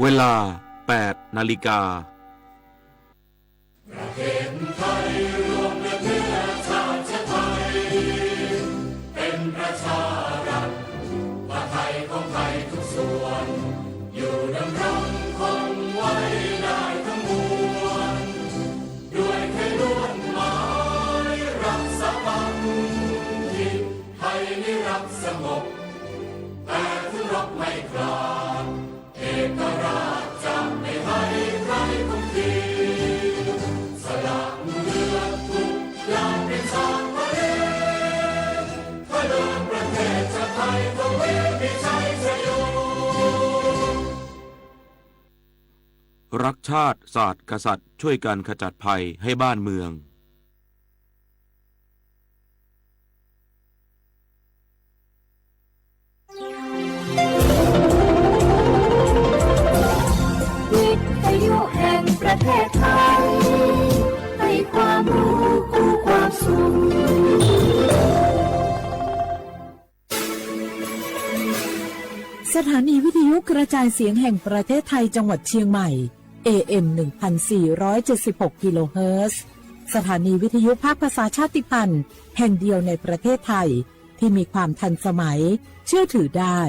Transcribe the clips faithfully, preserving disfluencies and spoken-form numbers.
เวลา แปดนาฬิกา รักชาติ ศาสตร์ กษัตริย์ ช่วยกันขจัดภัยให้บ้านเมือง วิทยุแห่งประเทศไทย ให้ความรู้คู่ความสุข สถานีวิทยุกระจายเสียงแห่งประเทศไทยจังหวัดเชียงใหม่ เอเอ็ม หนึ่งพันสี่ร้อยเจ็ดสิบหก กิโลเฮิรตซ์ สถานีวิทยุภาคภาษาชาติพันธุ์แห่งเดียวในประเทศไทย ที่มีความทันสมัย เชื่อถือได้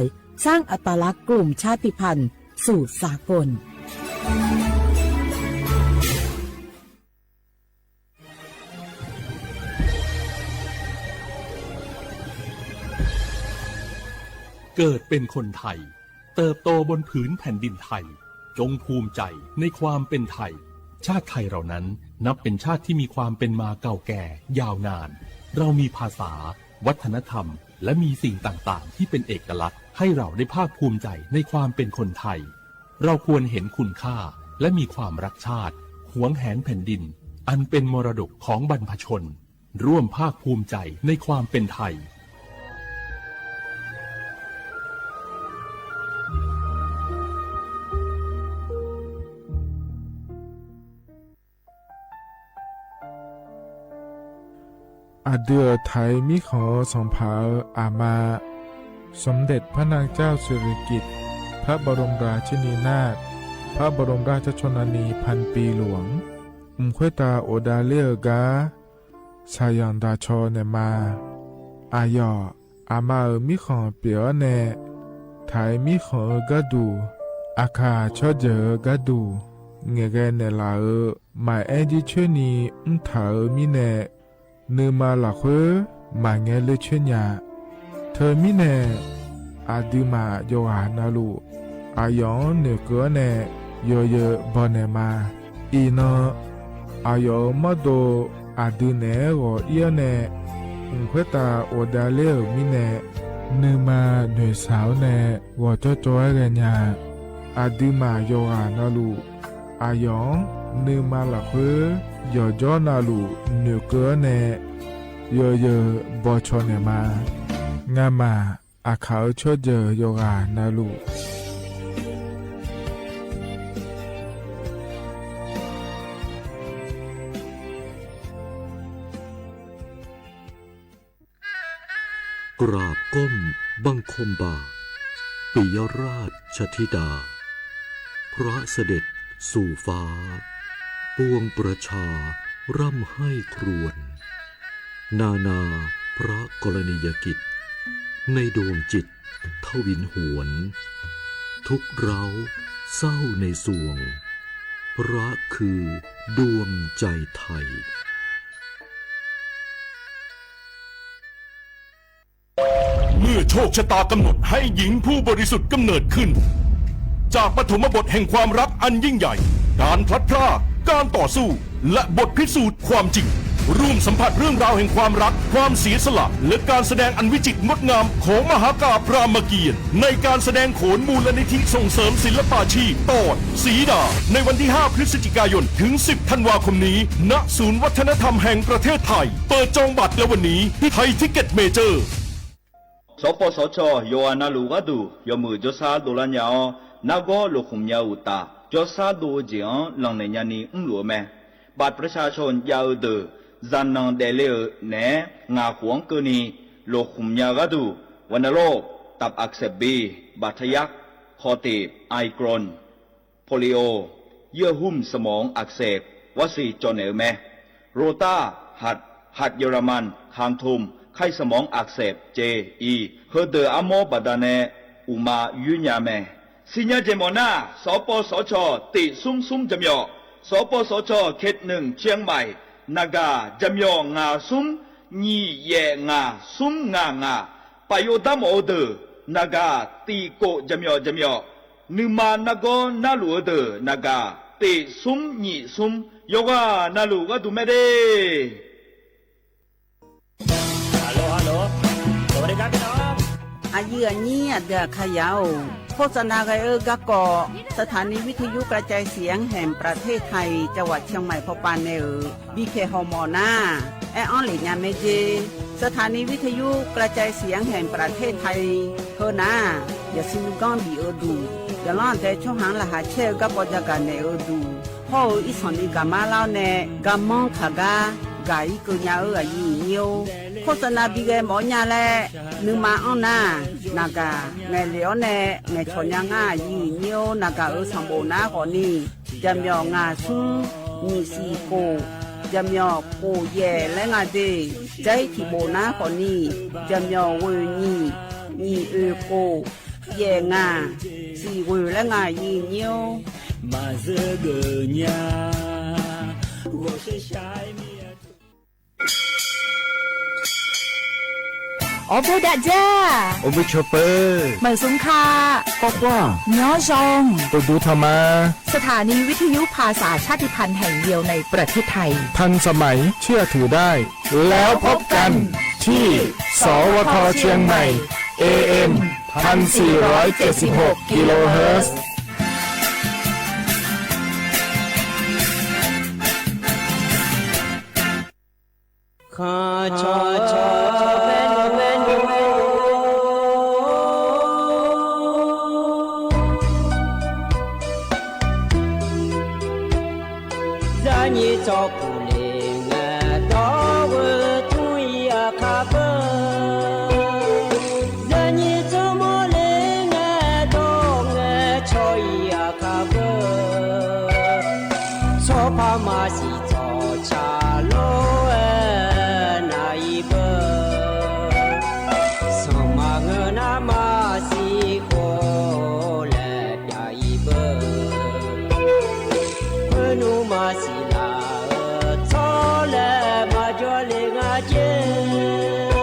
สร้างอัตลักษณ์กลุ่มชาติพันธุ์สู่สากล เกิดเป็นคนไทย เติบโตบนผืนแผ่นดินไทย จงภูมิใจในความเป็นไทย ชาติไทยเรานั้นนับเป็นชาติที่มีความเป็นมาเก่าแก่ยาวนาน เรามีภาษา วัฒนธรรม และมีสิ่งต่างๆ ที่เป็นเอกลักษณ์ ให้เราได้ภาคภูมิใจในความเป็นคนไทย เราควรเห็นคุณค่า และมีความรักชาติ หวงแหนแผ่นดิน อันเป็นมรดกของบรรพชน ร่วมภาคภูมิใจในความเป็นไทย Aqdui-euq Taiq mirkhanq-eu sanqpaq-euq aqma, สมเด็จพระนางเจ้าสิริกิติ์ พระบรมราชินีนาถ พระบรมราชชนนีพันปีหลวง mq khoertav ghofdav ler-eu gar shaqzanq daq caw naeqma. Aqyawf aqma-euq mirkhanq pyeuf-awr nae, Taiq mirkhanq-eu gharduq, Aqkaq tsawrjeuq-eu gharduq ngaeqghae naeqlaf-euq maqaer jircoer ni mrtaq-euq mirnae, nuima lafkhoer maqngae ler coer nya. Teumirnae, aqduimaf yawqghaq navluf, aqyawf-anr noeqkeuv-awr nae yawzeu baw naeqma. Iqnan, aqyawf-euq mawrdo aqdui naeq-aer ghawq ir-awr nae, mq khoertav ghofdav ler-euq mirnae, nuima noeqshaq-awr nae ghawqjawr jawr-aer ghaenya. Aqduimaf yawqghaq navluf, aqyawf-anr nuima lafkhoer yawqjawr navluf noeqkeuv-awr nae, yawzeu baw caw naeqma. Ngamaf Aqkaq-euq tsawrjeuq yawqghaq navluf, กราบก้มบังคมบาท ปิยราชธิดา พระเสด็จสู่ฟ้า ปวงประชาร่ำไห้ครวญ นานาพระกรณียกิจ ในดวงจิตทวินหวน ทุกข์ร้าวเศร้าในสวง พระคือดวงใจไทย เมื่อโชคชะตากำหนดให้หญิงผู้บริสุทธิ์กำเนิดขึ้น จากปฐมบทแห่งความรักอันยิ่งใหญ่ การพลัดพราก การต่อสู้ และบทพิสูจน์ความจริง ร่วมสัมผัสเรื่องราวแห่งความรัก ความเสียสละ และการแสดงอันวิจิตรงดงามของมหากาพย์รามเกียรติ์ ในการแสดงโขนมูลนิธิส่งเสริมศิลปาชีพ ตอน สีดา ในวันที่ ห้า พฤศจิกายน ถึง สิบ ธันวาคมนี้ ณ ศูนย์วัฒนธรรมแห่งประเทศไทย เปิดจองบัตรแล้ววันนี้ที่ไทยทิกเก็ตเมเจอร์ Sawqpawf sawqcawq yawqghaq navluf gharduq yawmuiq jawrsar dovlar nya-awr, nargawr lofkhmq nya-eu uqtaf, jawrsar dov-eu jeq-anr lanqnaeq nyani mrluf-eu mae. บัตรประชาชน jav-eu deuq, zaqnanq daefle-euq naeq-aer ngaq khof-anr keuvni lofkhmq nya gharduq, วัณโรค ตับอักเสบบี บาดทะยัก คอตีบ ไอกรน polio, เยื่อหุ้มสมองอักเสบ warsiq cawv naeq-eu mae. Rotar, หัด หัดเยอรมัน ทางโทรม ไข้สมองอักเสบ ceq-iq, heudeuq armawr baqdanae uqma yoer nya mae. Siqnya jeq mawf nar, สปสช. tiq smr smr jaqmyawf, สปสช. เขตหนึ่ง เชียงใหม่ naqgaq jaqmyawf ngaq smr nyiq yaef ngaq smr ngaq ngaq, paf yov dar mawf-eu deuq naqgaq tiq kof jaqmyawf jaqmyawf, nuima nargawr narluf-eu deuq naqgaq tiq smr nyiq smr, yawqghaq navluf gharduq mae de. Aqyuif aqnyir aqdui aqkar yar-or, โฆษณา ghae-eu garkawv สถานีวิทยุกระจายเสียงแห่งประเทศไทย จังหวัดเชียงใหม่ พป nae-euq bipyaeq hawmawf nar, aer-anr lef nya mae jer. สถานีวิทยุกระจายเสียงแห่งประเทศไทย heu nar, yaqsur nuiganr bif-eu duq, yaqlanr aqdae tsawrhaq-anr laqkhaq caer-eu garkawv jagaq naeq-eu duq, hawr-eu irsanq ni gaqmar lar-awr nae garmanr kaq gar gaq-ir keuv nya-eu aqyuif aqnyir-or, โฆษณา bi ghae mawf-awr nya laer nuima anr nar, naqgaq ngaeqlef-awr nae ngaeqcawq nya ngar aqyuif aqnyir-or, naqgaq-euq sanqbof nar khawfni, jaqmyawf ngaq smr nyiq siq kof, jaqmyawf kof yaef laer nga de. Jair tiq bof nar khawfni, jaqmyawf ghoeq nyiq, nyiq oeq kof, yaef ngaq, siq ghoeq laer nga aqyuif aqnyir-or. Maqzeur geuf nya, ghawqshaq shaq-aer mir-a. Awrboer dav dzar, awrboer cawpeuv, maqzmq ka, kawrkawr, nyanr zaw, uqduq tanqma. สถานีวิทยุภาษาชาติพันธุ์แห่งเดียวในประเทศไทย ทันสมัย เชื่อถือได้ แล้วพบกันที่ สวท เชียงใหม่ เอเอ็ม พันสี่ร้อยเจ็ดสิบหก กิโลเฮิรตซ์ Khanqcawq cawq bae nmr bae nmr, zarnyir tsawrkuf le ngae dawr-eu tmr-ir aqkar beu, zarnyir tsawrmawr le ngae dawr ngae caw-ir aqkar beu, tsawrpar maqsiq tsawqca lor-aer nav-ir beu, sanqma ngeur nar maqsiq khof laer pyav-ir beu, khoernmr maqsiq laf-eu tsawr laer maqjawr le nga jer,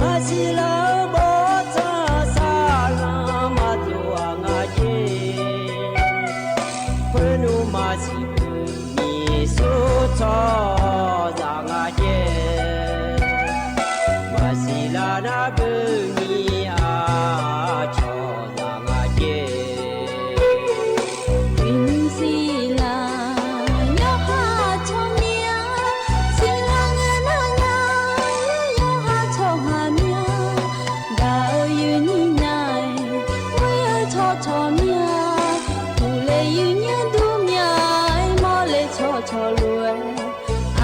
maqsiq laf-eu bawrtsanq saqlanq maqdov-aq nga jer, khoernmr maqsiq beu nyiq sur tsawrhaqzaq nga jer, maqsiq laf nar beu nyiq aqcawq zaq nga jer. Uiqnymr siq laf yawqha tsawrmyanr, siq laf ngae nar nya, yawqha tsawrhaq myanr, gaq-eu yoeqnyir nar-iq, ghoer-eu tsawrcawq myanr, uqle yoeqnyir dur myanr-aer mawrle tsawrcawq lof-aer,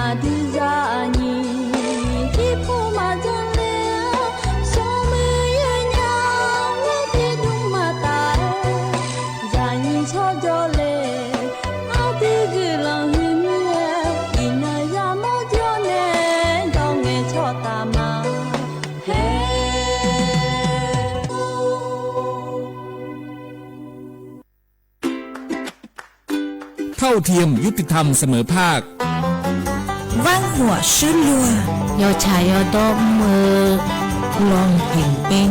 aqdui zaqnyiq jirpov maqjan le-awr, smrmuiq yoernya-awr, tiqdmr maqtaf-aer, zaqnyiq tsawrjawr le, aqdui guiqlanq huiq mir-aer, iqnan yamawr jawr nae, dawr ngae tsawrtaf ma. เท่าเทียม ยุติธรรม เสมอภาค Vanrhuaf shuirluf-aq, yawtsaq yawdawr mr-eu ความเห็นเป็น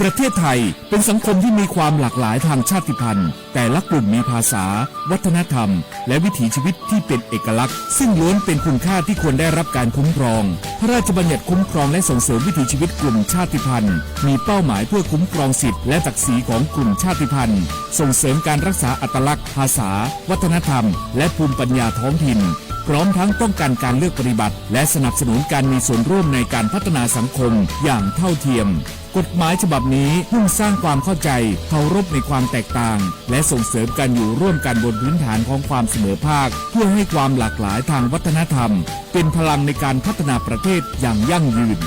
ประเทศไทยเป็นสังคมที่มีความหลากหลายทางชาติพันธุ์ แต่ละกลุ่มมีภาษา วัฒนธรรม และวิถีชีวิตที่เป็นเอกลักษณ์ ซึ่งล้วนเป็นคุณค่าที่ควรได้รับการคุ้มครอง พระราชบัญญัติคุ้มครองและส่งเสริมวิถีชีวิตกลุ่มชาติพันธุ์ มีเป้าหมายเพื่อคุ้มครองสิทธิและศักดิ์ศรีของกลุ่มชาติพันธุ์ ส่งเสริมการรักษาอัตลักษณ์ ภาษา วัฒนธรรม และภูมิปัญญาท้องถิ่น พร้อมทั้งป้องกันการเลือกปฏิบัติ และสนับสนุนการมีส่วนร่วมในการพัฒนาสังคมอย่างเท่าเทียม กฎหมายฉบับนี้มุ่งสร้างความเข้าใจ เคารพในความแตกต่าง และส่งเสริมการอยู่ร่วมกันบนพื้นฐานของความเสมอภาค เพื่อให้ความหลากหลายทางวัฒนธรรม เป็นพลังในการพัฒนาประเทศอย่างยั่งยืน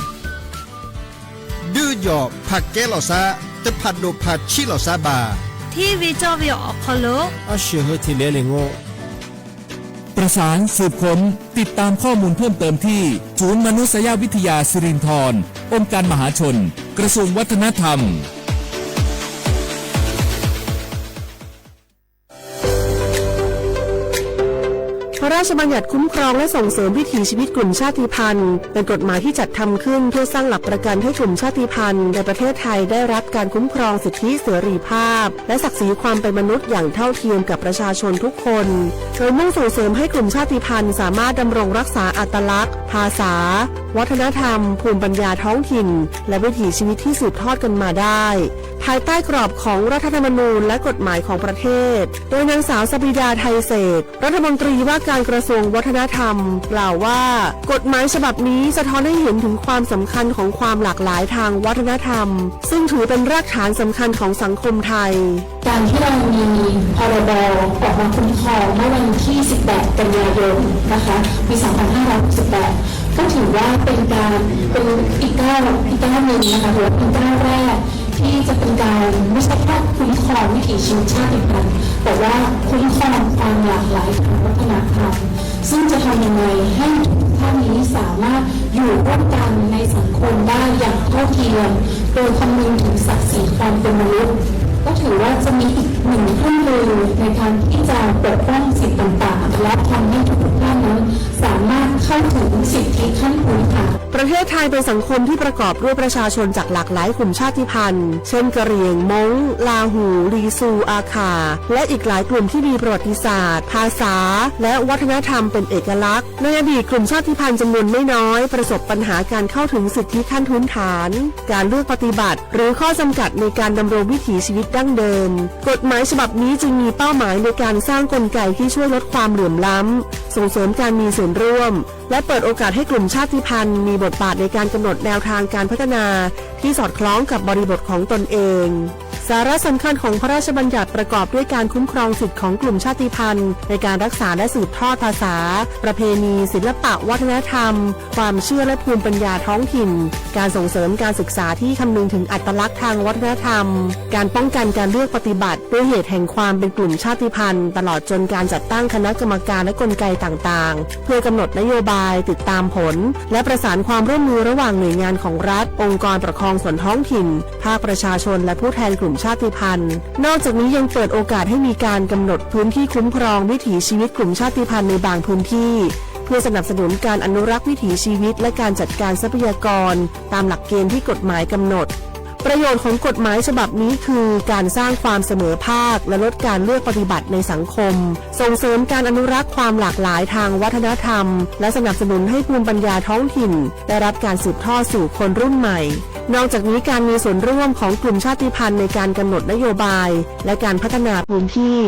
Duijawf paqkaer lawqsar, teuphaq dof paqcir lawqsar baq. Hirvi cawv-eu awq hawr-eu arsheuq heu tiq laev le ngor. ประสาน สืบค้น ติดตามข้อมูลเพิ่มเติมที่ ศูนย์มนุษยวิทยาสิรินธร องค์การมหาชน กระทรวงวัฒนธรรม พระราชบัญญัติคุ้มครองและส่งเสริมวิถีชีวิตกลุ่มชาติพันธุ์ เป็นกฎหมายที่จัดทำขึ้นเพื่อสร้างหลักประกันให้กลุ่มชาติพันธุ์ในประเทศไทยได้รับการคุ้มครองสิทธิเสรีภาพ และศักดิ์ศรีความเป็นมนุษย์อย่างเท่าเทียมกับประชาชนทุกคน โดยมุ่งส่งเสริมให้กลุ่มชาติพันธุ์สามารถดำรงรักษาอัตลักษณ์ ภาษา วัฒนธรรม ภูมิปัญญาท้องถิ่น และวิถีชีวิตที่สืบทอดกันมาได้ ภายใต้กรอบของรัฐธรรมนูญและกฎหมายของประเทศ โดยนางสาวสบิดา ไทยเศรษฐ รัฐมนตรีว่าการกระทรวงวัฒนธรรม กล่าวว่า กฎหมายฉบับนี้สะท้อนให้เห็นถึงความสำคัญของความหลากหลายทางวัฒนธรรม ซึ่งถือเป็นรากฐานสำคัญของสังคมไทย การที่เรามี พรบ ออกมาคุ้มครองเมื่อวันที่ สิบแปด กันยายน นะคะ ปี สองพันห้าร้อยหกสิบแปด ก็ถือว่าเป็นการ เป็นอีกก้าว อีกก้าวหนึ่งนะคะ ถือว่าเป็นก้าวแรกที่จะเป็นการไม่ใช่แค่คุ้มครองวิถีชีวิตชาติพันธุ์ แต่ว่าคุ้มครองความหลากหลายทางวัฒนธรรม ซึ่งจะทำยังไงให้ทุกท่านนี้สามารถอยู่ร่วมกันในสังคมได้อย่างเท่าเทียม โดยคำนึงถึงศักดิ์ศรีความเป็นมนุษย์ ก็ถือว่าจะมีอีกหนึ่งเครื่องมือในการที่จะปกป้องสิทธิ์ต่างๆ และทำให้ทุกๆท่านนั้นสามารถเข้าถึงสิทธิขั้นพื้นฐาน ประเทศไทยเป็นสังคมที่ประกอบด้วยประชาชนจากหลากหลายกลุ่มชาติพันธุ์ เช่น กะเหรี่ยง ม้ง ลาหู ลีซู อาข่า และอีกหลายกลุ่มที่มีประวัติศาสตร์ ภาษา และวัฒนธรรมเป็นเอกลักษณ์ ในอดีตกลุ่มชาติพันธุ์จำนวนไม่น้อยประสบปัญหาการเข้าถึงสิทธิขั้นพื้นฐาน การเลือกปฏิบัติ หรือข้อจำกัดในการดำรงวิถีชีวิตดั้งเดิม กฎหมายฉบับนี้จึงมีเป้าหมายในการสร้างกลไกที่ช่วยลดความเหลื่อมล้ำ ส่งเสริมการมีส่วนร่วม และเปิดโอกาสให้กลุ่มชาติพันธุ์มีบทบาทในการกำหนดแนวทางการพัฒนาที่สอดคล้องกับบริบทของตนเอง สาระสำคัญของพระราชบัญญัติประกอบด้วยการคุ้มครองสิทธิ์ของกลุ่มชาติพันธุ์ในการรักษาและสืบทอดภาษา ประเพณี ศิลปะวัฒนธรรม ความเชื่อและภูมิปัญญาท้องถิ่น การส่งเสริมการศึกษาที่คำนึงถึงอัตลักษณ์ทางวัฒนธรรม การป้องกันการเลือกปฏิบัติด้วยเหตุแห่งความเป็นกลุ่มชาติพันธุ์ ตลอดจนการจัดตั้งคณะกรรมการและกลไกต่างๆ เพื่อกำหนดนโยบาย ติดตามผล และประสานความร่วมมือระหว่างหน่วยงานของรัฐ องค์กรปกครองส่วนท้องถิ่น ภาคประชาชน และผู้แทนกลุ่มชาติพันธุ์ นอกจากนี้ยังเปิดโอกาสให้มีการกำหนดพื้นที่คุ้มครองวิถีชีวิตกลุ่มชาติพันธุ์ในบางพื้นที่ เพื่อสนับสนุนการอนุรักษ์วิถีชีวิตและการจัดการทรัพยากรตามหลักเกณฑ์ที่กฎหมายกำหนด ประโยชน์ของกฎหมายฉบับนี้คือการสร้างความเสมอภาคและลดการเลือกปฏิบัติในสังคม ส่งเสริมการอนุรักษ์ความหลากหลายทางวัฒนธรรม และสนับสนุนให้ภูมิปัญญาท้องถิ่นได้รับการสืบทอดสู่คนรุ่นใหม่ นอกจากนี้การมีส่วนร่วมของกลุ่มชาติพันธุ์ในการกำหนดนโยบาย และการพัฒนาพื้นที่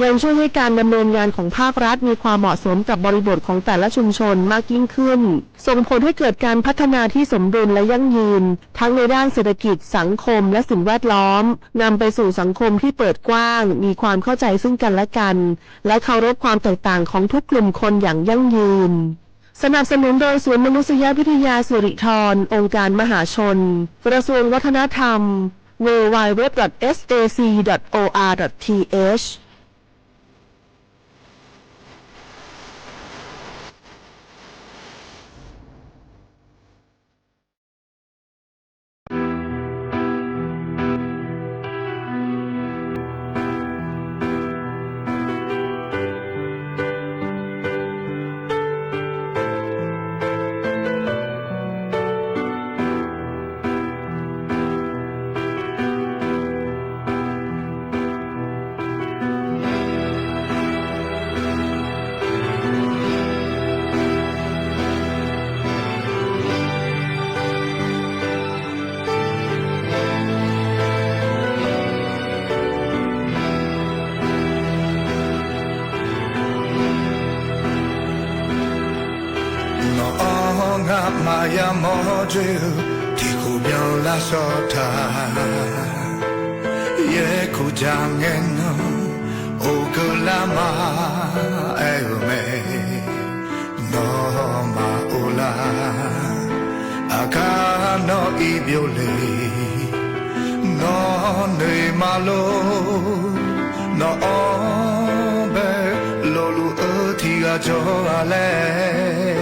ยังช่วยให้การดำเนินงานของภาครัฐมีความเหมาะสมกับบริบทของแต่ละชุมชนมากยิ่งขึ้น ส่งผลให้เกิดการพัฒนาที่สมดุลและยั่งยืน ทั้งในด้านเศรษฐกิจ สังคม และสิ่งแวดล้อม นำไปสู่สังคมที่เปิดกว้าง มีความเข้าใจซึ่งกันและกัน และเคารพความแตกต่างของทุกกลุ่มคนอย่างยั่งยืน สนับสนุนโดยศูนย์มนุษยวิทยาสิริธร องค์การมหาชน กระทรวงวัฒนธรรม ดับเบิลยู ดับเบิลยู ดับเบิลยู ดับเบิลยู ดอท เอส เอ ซี ดอท โอ อาร์ ดอท ที เอชNawq-anr ngamaf yamawr dzoer-eu tiqkhof byanlar shawr taq. Yaerkuq jaq ngae nan, oqgeu lar ma aer-euq mae. Nawmaf or lar, aqkar nawr ir byov le. Nawr noeq ma lor. Nawq-anr bae lofluf-eu tiq ghaq jawr-a laer.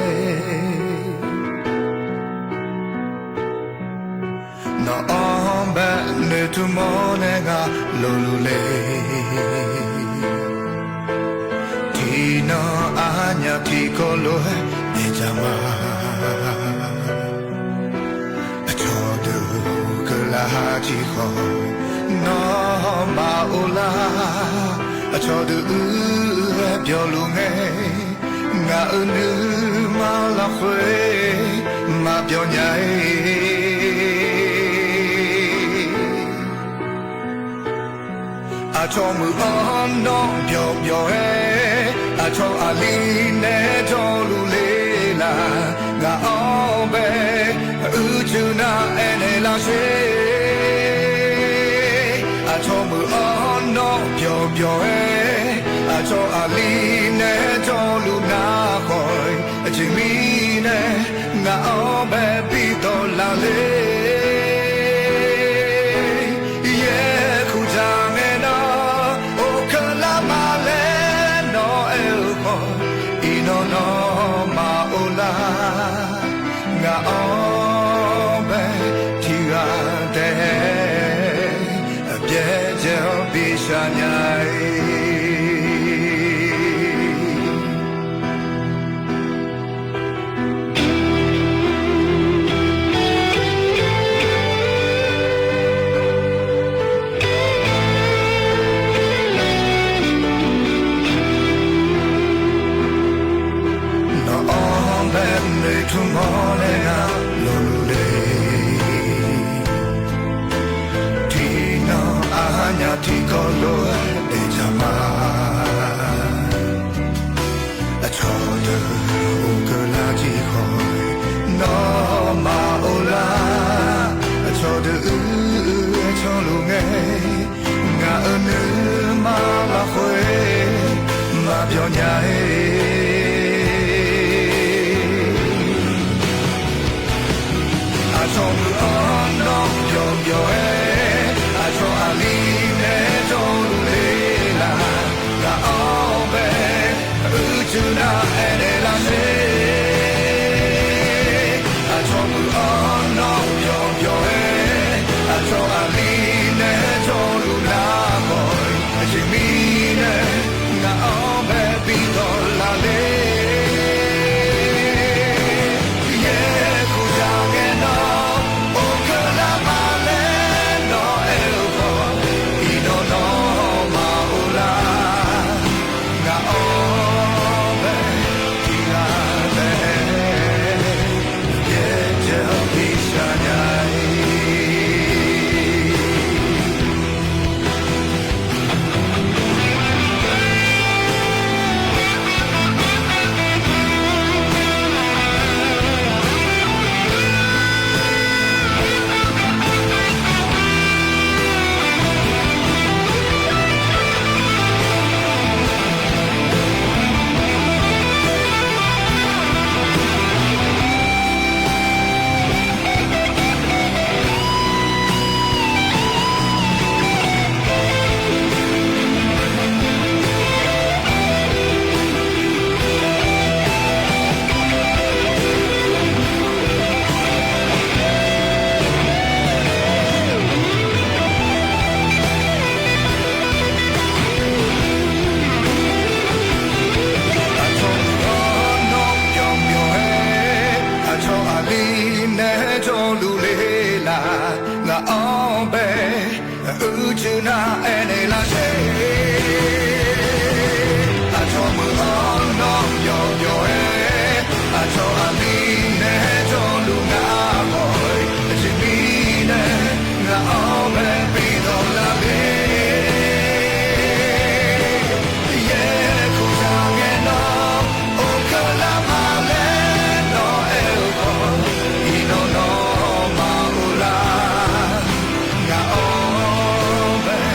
Nawq-anr bae noeqtmq mawr nae ngaq lofluf le. Tiqnan arnyaf tiqkawv lof-aer daefdzaq ma. Aqcawq deuq keuvlar tiqkhawf nawmaf or lar. Aqcawq deuq uir-aer byawluf ngae, ngaq-euq nuima lafkhoer maqbyawf nya-ir. Aqcawq meuq-anr nawr byawq byawq-aer, aqcawq aqli nae jawrluf le laf, ngaq-anr bae uicuiv nar aernaeq lar sher. Aqcawq meuq-anr nawr byawq byawq-aer, aqcawq aqli nae jawrluf nar khawf, aqjeq mirnae ngaq-anr bae bi dawq laf le. Yaerkuq dzaq ngae nar, or keuvlar ma laer nawr aer-eu khawf, iqnan nawmaf or lar. Ngaq-anr bae tiq ghaq taef-aer, byaerdzae-awr bi shaq nya-ir. Nawq-anr bae noeqtmq mawr nae ngaq lofluf le. Tiqnan arnyaf tiqkawv lof-aer daefdzaq ma. Aqcawq deuq or keuvlar tiqkhawf nawmaf or lar. Aqcawq deuq uir-aer canluf ngae, ngaq-euq nuima lafkhoer maqbyawf nya-ir. Aqcawq meuq-anr nawr byawq byawq-aer, aqcawq aqli nae jawrluf le laf, ngaq-anr bae uicuiv nar aernaeq lar sher. Aqcawq meuq-anr nawr byawq byawq-aer, aqcawq aqli nae jawrluf nar khawf, aqjeq mirnae ngaq-anr bae bi dawq laf le. Yaerkuq dzaq ngae nar, or keuvlar ma laer nawr aer-eu khawf, iqnan nawmaf or lar. Ngaq-anr bae tiq ghaq taef-aer, byaerdzae-awr bi shaq nya-ir. Aqcawq meuq-anr nawr byawq byawq-aer, aqcawq aqli nae jawrluf le laf, ngaq-anr bae uicuiv nar aernaeq lar sher. Aqcawq meuq-anr nawr byawq byawq-aer, aqcawq aqli nae jawrluf nar khawf, aqjeq mirnae ngaq-anr bae bi dawq laf le. Yaerkuq dzaq ngae nar, or keuvlar ma laer nawr aer-eu khawf, iqnan nawmaf or lar. Ngaq-anr bae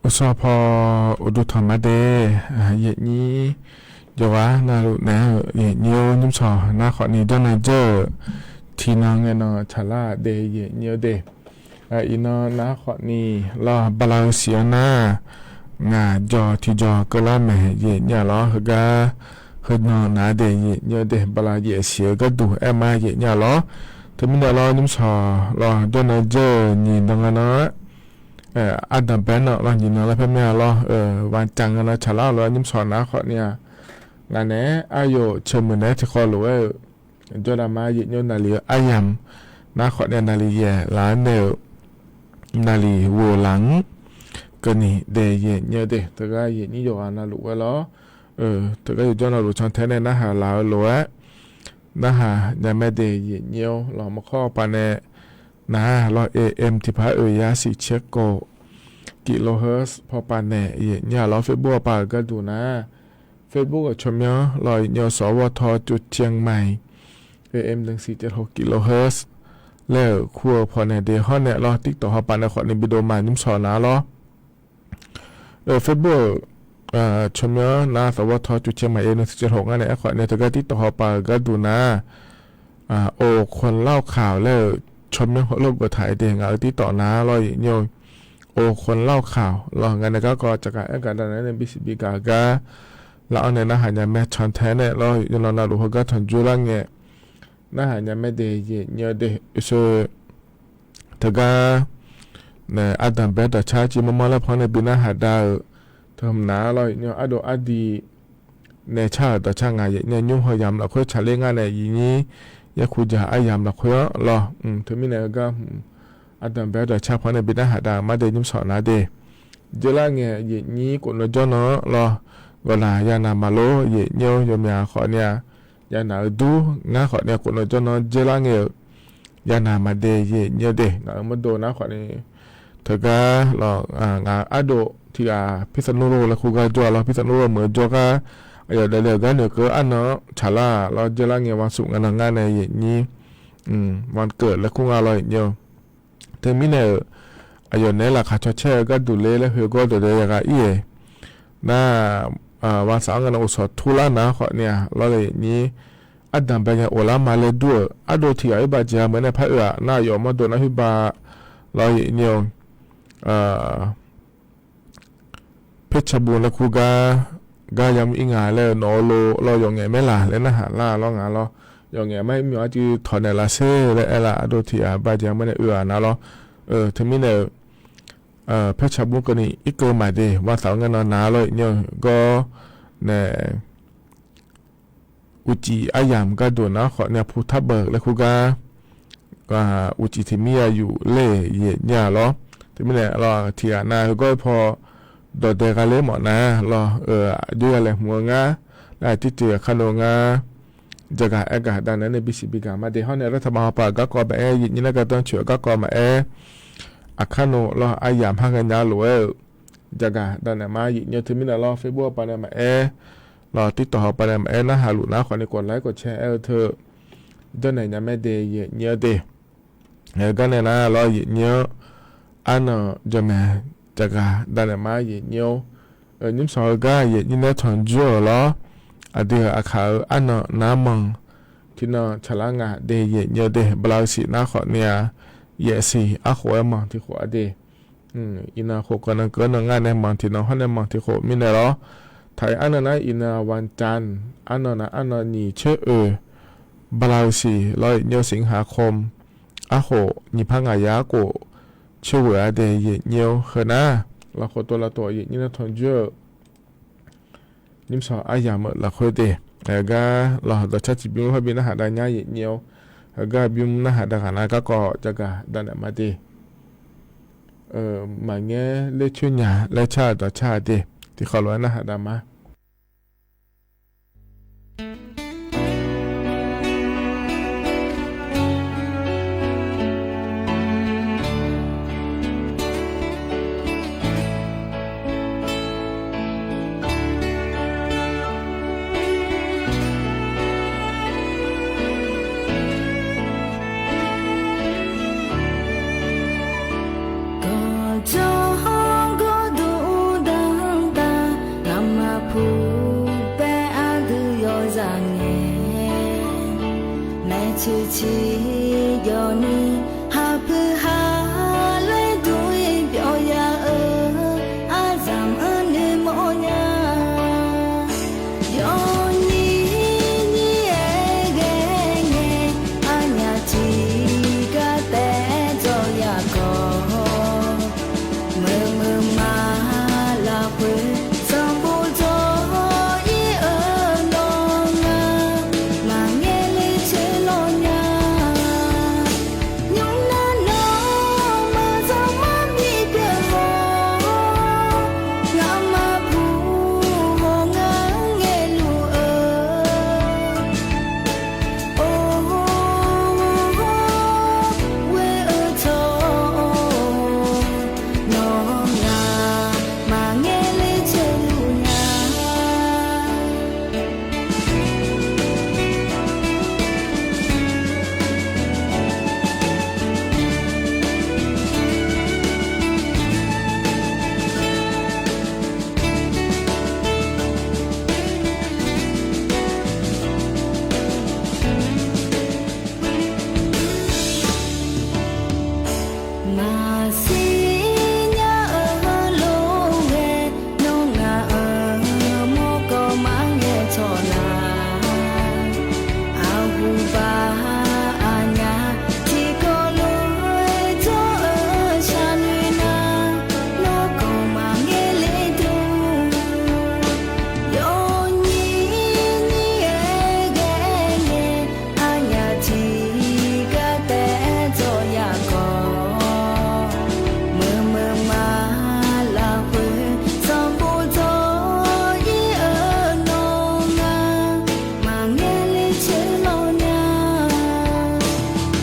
Uqsawq paw uqduq tanq ma de, yaeqnyir yawqghaq navluf naeq-aer-euq yaeqnyir-or, nymrshawq nar khawfni janrnae dzeur-euq tiqnan ngae nan tsaqlar-aq de yaeqnyir-eu de. Iqnan nar khawfni lawr bala-eu siq-anr nar, ngaq jawq tiqjawq keuvlar maeq yaeqnyir-aq lawr, heugar heunan naq-a de yaeqnyir-eu de, bala yaef siq-eu gharduq aer ma yaeqnyir-aq lawr. Teumirnae lawr nymrshawq lawr janrnae dzeur-euq nyiq nan nga nan-aer, ardanq bae nan lawr nyiq nan laer paer mir-a lawr, vanqcaq nga nan tsaqlar-eu lof-aer nymrshawq nar khawfni-aq, ngaq naeq-aer aryawf ceumuiq naeq-aer tiqkhawv lof-aer-euq jawrdaq ma yaeqnyir-eu naqli-eu aryamq nar khawfni naqli yaef laf-aer nae-euq naqli ghof laf-anr keuvni daef yaeqnyir-eu de. Teugar yaeqnyir yawqghaq navluf ghae lawr, teugar yawqjawr navluf cantae nae narhaq laf-eu lof-aer narhaq nya mae de yaeqnyir-or. Lawq maqkhawr paq nae nar lawr, AM tiqpaq oe yar siq caer kov kilohertz paw paq naeq yaeqnyir-aq lawr, Facebook-a paq-euq gharduq nar, Facebook-euq tsawrmyanr lawr yaeqnyir-eu sawq-awr vawr taw cov caer mae, AM deuq siq caer ho kilohertz laer-euq kur-eu paw naeq de. Hawr nae lawr TikTok haw paq nae khawfni bi dov ma nymrshawq nar lawr. Facebook-euq tsawrmyanr nar sawq vawr taw cov caer mae, AM deuq siq caer ho ngar nae aer khawfni teugar TikTok haw paq-euq gharduq nar, โอคนเล่าข่าว laer-euq tsawrmyanr heulof geuf taq-aer de ngaq-euq TikTok nar lawr yaeqnyir-or. โอคนเล่าข่าว lawr ngaq nae garkawv caqgaq aer gaq dav naeq-aer nae bisiq bi gaq-eu gar laf-anr nae narhaq nya mae cantae nae lawr yaeqnyir-awr navluf heugar tanqjur lar ngae narhaq nya mae de yaeqnyir-eu de. Oeqsoe teugar nae ardanq bae dawqcar civ mawrmawr laer paw nae bi narhaq dav-euq teu hmq nar lawr yaeqnyir-or, ardov ardi nae car-euq dawqcar ngaq yaeqnyir nymr heu yamq lafkhoer tsaqler ngar nae yaeqnyir yaerkuv jaq aryamq lafkhoer-anr lawr. Teumirnae heugar hmq ardanq bae dawqcar paw nae bi narhaq dav-euq mar de nymrshawq nar de. Dzeurlar ngae yaeqnyir khofnav jawr nan-anr lawr, ghawqnaq yanaq maqlor yaeqnyir-or, yawmyaq khawfni-a yanaq-eu dur ngar khawfni khofnav jawr nan-anr dzeurlar ngae-euq yanaq maqde yaeqnyir-eu de. Ngaq-euq mawrdo nar khawfni teugar lawr, ngaq ardov tiq ghaq พิษณุโลก laer kur gar jawr-a lawr, พิษณุโลก meuq-eu jawrgar aqyawf daefle-euq gar noeq keuv arnan-anr tsaqlar-aq lawr, dzeurlar ngae วันศุกร์ nga nan ngar nae yaeqnyir วันเกิด laer kur nga lawr yaeqnyir-or. Teumirnae-euq aqyawf naeq-aer laqkhaq caw caer-eu gharduq ler laer khoergawr dawqdae yaghaq ir-aer nar, วันเสาร์ nga nan uqshawq turlar nar khawfni-a lawr le yaeqnyir ardanq bae ngae of lar ma laer dur-euq ardov tiq ghaq oerbav jeq-a meuq nae par oe-aq nar, aqyawf mawrdo nar khoerbav lawr yaeqnyir-or. Percabur laer kur gar, gar yamr ir nga laer-eu nawq-eu lo lawr yawf ngaef maer laq laer narhaq lar lawr nga lawr. Yawf ngaef mar ir myawq arcuiv tawq naeq laf sher laer aer lar ardov tiq ghaq bav jeq-a meuq nae oe-aq nar lawr. Teumirnae-euq Percabur keuvni irkeuv maqde วันเสาร์ nga nan nar lawr yaeqnyir-eu gawr nae uqcif aryamq gharduq nar khawfni-a ภูทับเบิก laer kur gar uqcif tiq mir ya yuf ler yaeqnyir-a lawr. Teumirnae lawr tiq ghaq nav heugawr-eu paw dawqdae gha ler mawf nar lawr, aqjox ya laeqhmq-eu ngar nar, tirtuiq aqkar nov ngar jaqgaq aer gaq dav naeq-aer nae bisiq bi gaq ma de. Hawr nae รัฐบาล haw pav-euq garkawv maqaer, yaeqnyir nar gardanr coeq-eu garkawv maqaer, aqkar nov lawr aryamq par ghaenya lof-aer-euq jaqgaq dav naeq ma yaeqnyir-eu. Teumirnae lawr Facebook haw pav nae maqaer lawr TikTok haw pav nae maqaer narhaq luf nar khawfni กดไลค์ กดแชร์ aer-eu teu janrnaeq nya mae de yaeqnyir-eu de. Aer gar nae nar lawr yaeqnyir-anr arnan jawrmaeq jaqgaq dav naeq ma yaeqnyir-or. Nymrshawq heugar yaeqnyir nae tanqjur-euq lawr, aqdui-euq aqkaq-euq arnan nar manq tiqnan tsaqlar nga de yaeqnyir-eu de. Bala-eu siq nar khawfni-a yaef siq arkhof-aer manq tiqkhof-a de. Iqnan khof keuv nan keuv nan ngar nae manq tiqnan hawr nae manq tiqkhof mirnae lawr. Taq-iq arnan nar iqnan วันจันทร์ arnan nar arnan nyiq coer oeq bala-eu siq lawr yaeqnyir-eu สิงหาคม arkhof nyiq par ngaq ya arkhof coer ghoeq-a de yaeqnyir-or. Heu nar lafkhof tov lavtof yaeqnyir nar tanqjur-euq nymrshawq aryamq-euq lafkhoer de. Aer gar lawr dawqcar tiqbymr hawr bi narhaq dav nyar yaeqnyir-or. Heugar bymr narhaq dav ghaq nar garkawv jaqgaq dav naeq ma de. Maqngaer ler coer nya laer car-eu dawqcar-a de. Tiqkawv lof-aer narhaq dav ma. Kawqjawq hawr gawrduq Tiqciq jawvni, hapuiq ha laer dur-ir byawq ya-eu, aryamq-anr noeqmawf nya. Yawnyir nyir-aer ghae ngae, aqnyaf tiqgar taef-aer dzawr ya khawf, meuq meuq ma lafkhoer sanqbof dzawr-ir-eu nawr nga, maqngae le coeq lawq nya. Nymr nar nawr maqzanr mar bipyeuf-awr, ngamaf puq haw ngar ngaeqluf-eu, or, ghoe-eu tsawrhaq, nawr nga, maqngae le coeq luf nya. Maqsiq nya-eu lof-aer, nawr ngaq-euq mawrkawv maqngae tsawq laf. Aqhuba aqnyaf tiqkawv lof-aer dzawr-eu shaqnoeq nar, nawr kawv maqngae le dur. Yawnyir nyir-aer ghae ngae, aqnyaf tiqgar taef-aer dzawr ya khawf, meuq meuq ma lafkhoer sanqbof dzawr-ir-eu nawr nga, maqngae le coeq lawq nya.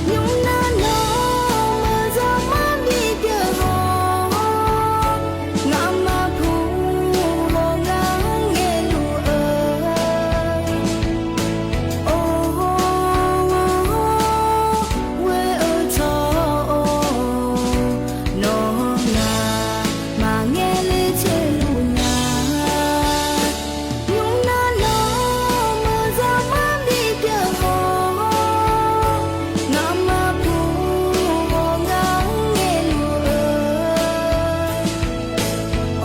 Nymr nar nawr maqzanr mar bipyeuf-awr, ngamaf puq haw ngar ngaeqluf-eu, or, ghoe-eu tsawrhaq, nawr nga, maqngae le coeq luf nya. Nymr nar nawr maqzanr mar bipyeuf-awr, ngamaf puq haw ngar ngaeqluf-eu,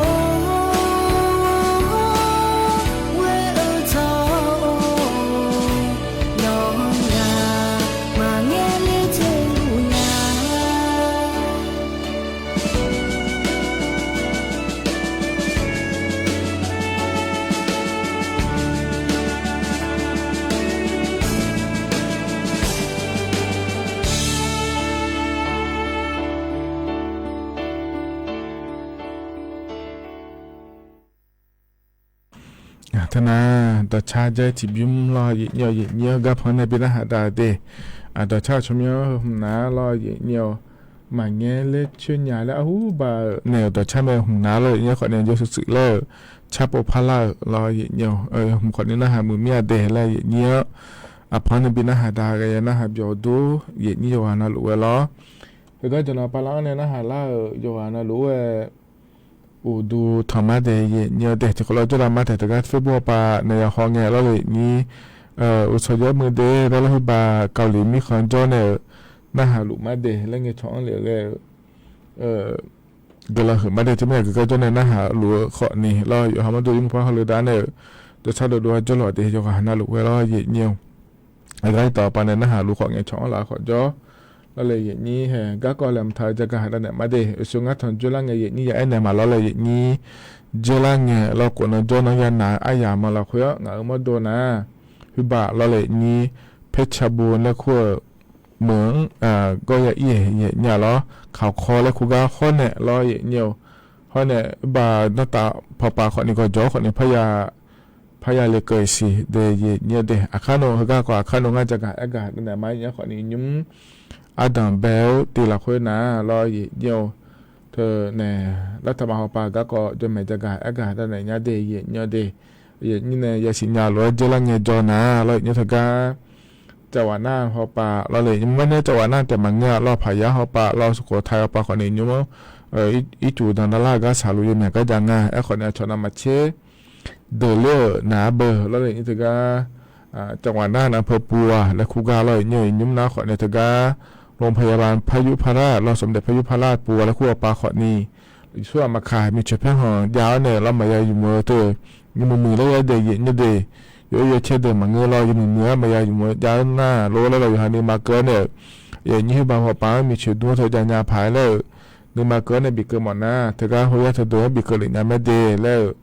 or, ghoe-eu tsawrhaq, nawr nga, maqngae le coeq luf nya. Teunar dawqcar jar-ir tiqbymr lawr, yaeqnyir-awq, yaeqnyir-awr garpanq nae bi narhaq dav de. Dawqcar-euq tsawrmyanr heu hmq nar lawr, yaeqnyir-awq, maqngaer ler coer nya laer arhurbaq-euq naeq-euq dawqcar mae, hmq nar lawr, yaeqnyir-awr, khawfni jawr shuq shuif laer-euq carpov parlar-euq lawr, yaeqnyir-awq, hmq khawfni narhaq muiq mir-a de laer, yaeqnyir-awr, aqpanq nae bi narhaq dav ghae-a, narhaq byawq dur, yaeqnyir yawqghaq navluf ghae lawr. Heugar jawqnan pavlar-anr nae narhaq lar-euq yawqghaq navluf-aer uqduq tanq mar de, yaeqnyir-awq, de tiqkawv lawr jawrlav mar taeq teugar Facebook hawpav naeq ya haw ngae lawr, yaeqnyir, uqsawq jawr muiq de laer lawr, heubar Kali mirkhanq jawr nae-euq narhaq luf mar de laer ngae cawq-anr lef ghae-eu guiqlanq huiq mar de, teumirnae guiqlanq jawr nae narhaq luf-eu khawfni lawr, yawqha mawrdo yawmuiq par hawle dav nae-euq dawqcar dovdov-aer jawrlawq de, yawqghaq navluf ghae lawr, yaeqnyir-awq. Aqgar iqtawq paq nae narhaq luf khawf ngae cawq-anr laf khawf jawr lawr le, yaeqnyir hae garkawv laeqhmq taq-eu jagaq haq dav naeq mar de, uqshoe ngar tanq jawrlar ngae yaeqnyir ya aernaeq maqlawr le, yaeqnyir jawrlar ngae lawr, khof nan jawr nan ya naq-eu aryamq manq lafkhoer-anr ngaq-euq mawrdo nar, heubar lawr le, yaeqnyir paercabo laer kur-euq meuq-anr gawr ya ir-aeq, yaeqnyir-a lawr, kaqkawr laer kur gar hawr naeq lawr, yaeqnyir-awq. Hawr nae heubar danrtav pawpav khawfni gawqjawq-awr khawfni parya le keuv-iq siq de, yaeqnyir-awq, de aqkar nawq heugar khawf aqkar nawq ngar jagaq aergaq dav naeq mar, yaeqnyir khawfni nymr ardanq bae-awr tiv lafkhoer nar lawr, yaeqnyir-awq. Teunae lartaq ma hawpav garkawv jawrmaeq jagaq aergaq dav naeq nya de, yaeqnyir-awq, de yaeqnyir nae yasiq nya lof-aer jawrlar ngae jawr nar lawr, yaeqnyir teugar cawq ghaq nar hawpav lawr le, nymr mar nae cawq ghaq nar taef maqngeur-a lawr, paqyar hawpav lawr, สุโขทัย hawpav khawfni nymr-anr ircuf danqdanr lar gar saqluf yawmyaq gar jav nga. Aerkhawfni aqcawq navmaqtser deuq ler-euq naq-aer beu lawr le, yaeqnyir teugar จังหวัดน่าน อำเภอปัว laer kur gar lawr, iqnymr iqnymr nar khawfni teugar โรงพยาบาลพยุพราช lawr, สมเด็จพยุพราชปัว laer kur-awr pav khawfni, yawsur aqmaqkaq miqcoeq paerkhanq jav-awr nae lawr maqya yumq-eu teu, yawmuiq muiq laer yar daeq yaeq nyar de, yawoer yacaer deuq maqngeur lawr, yawmuiq muiq-aer maqya yumq-eu jav-eu nar lor laer lawr, yawqha nuima keuv-awr nae-euq, yaeq nyir huiqbaq hawpav-anr miqcoeq dm-anr teu jav nya paq-aer laer-euq, nuima keuv-awr nae bikeuv mawf nar teugar hoyar teudeuq-anr bikeuv lef nya mae de laer-euq,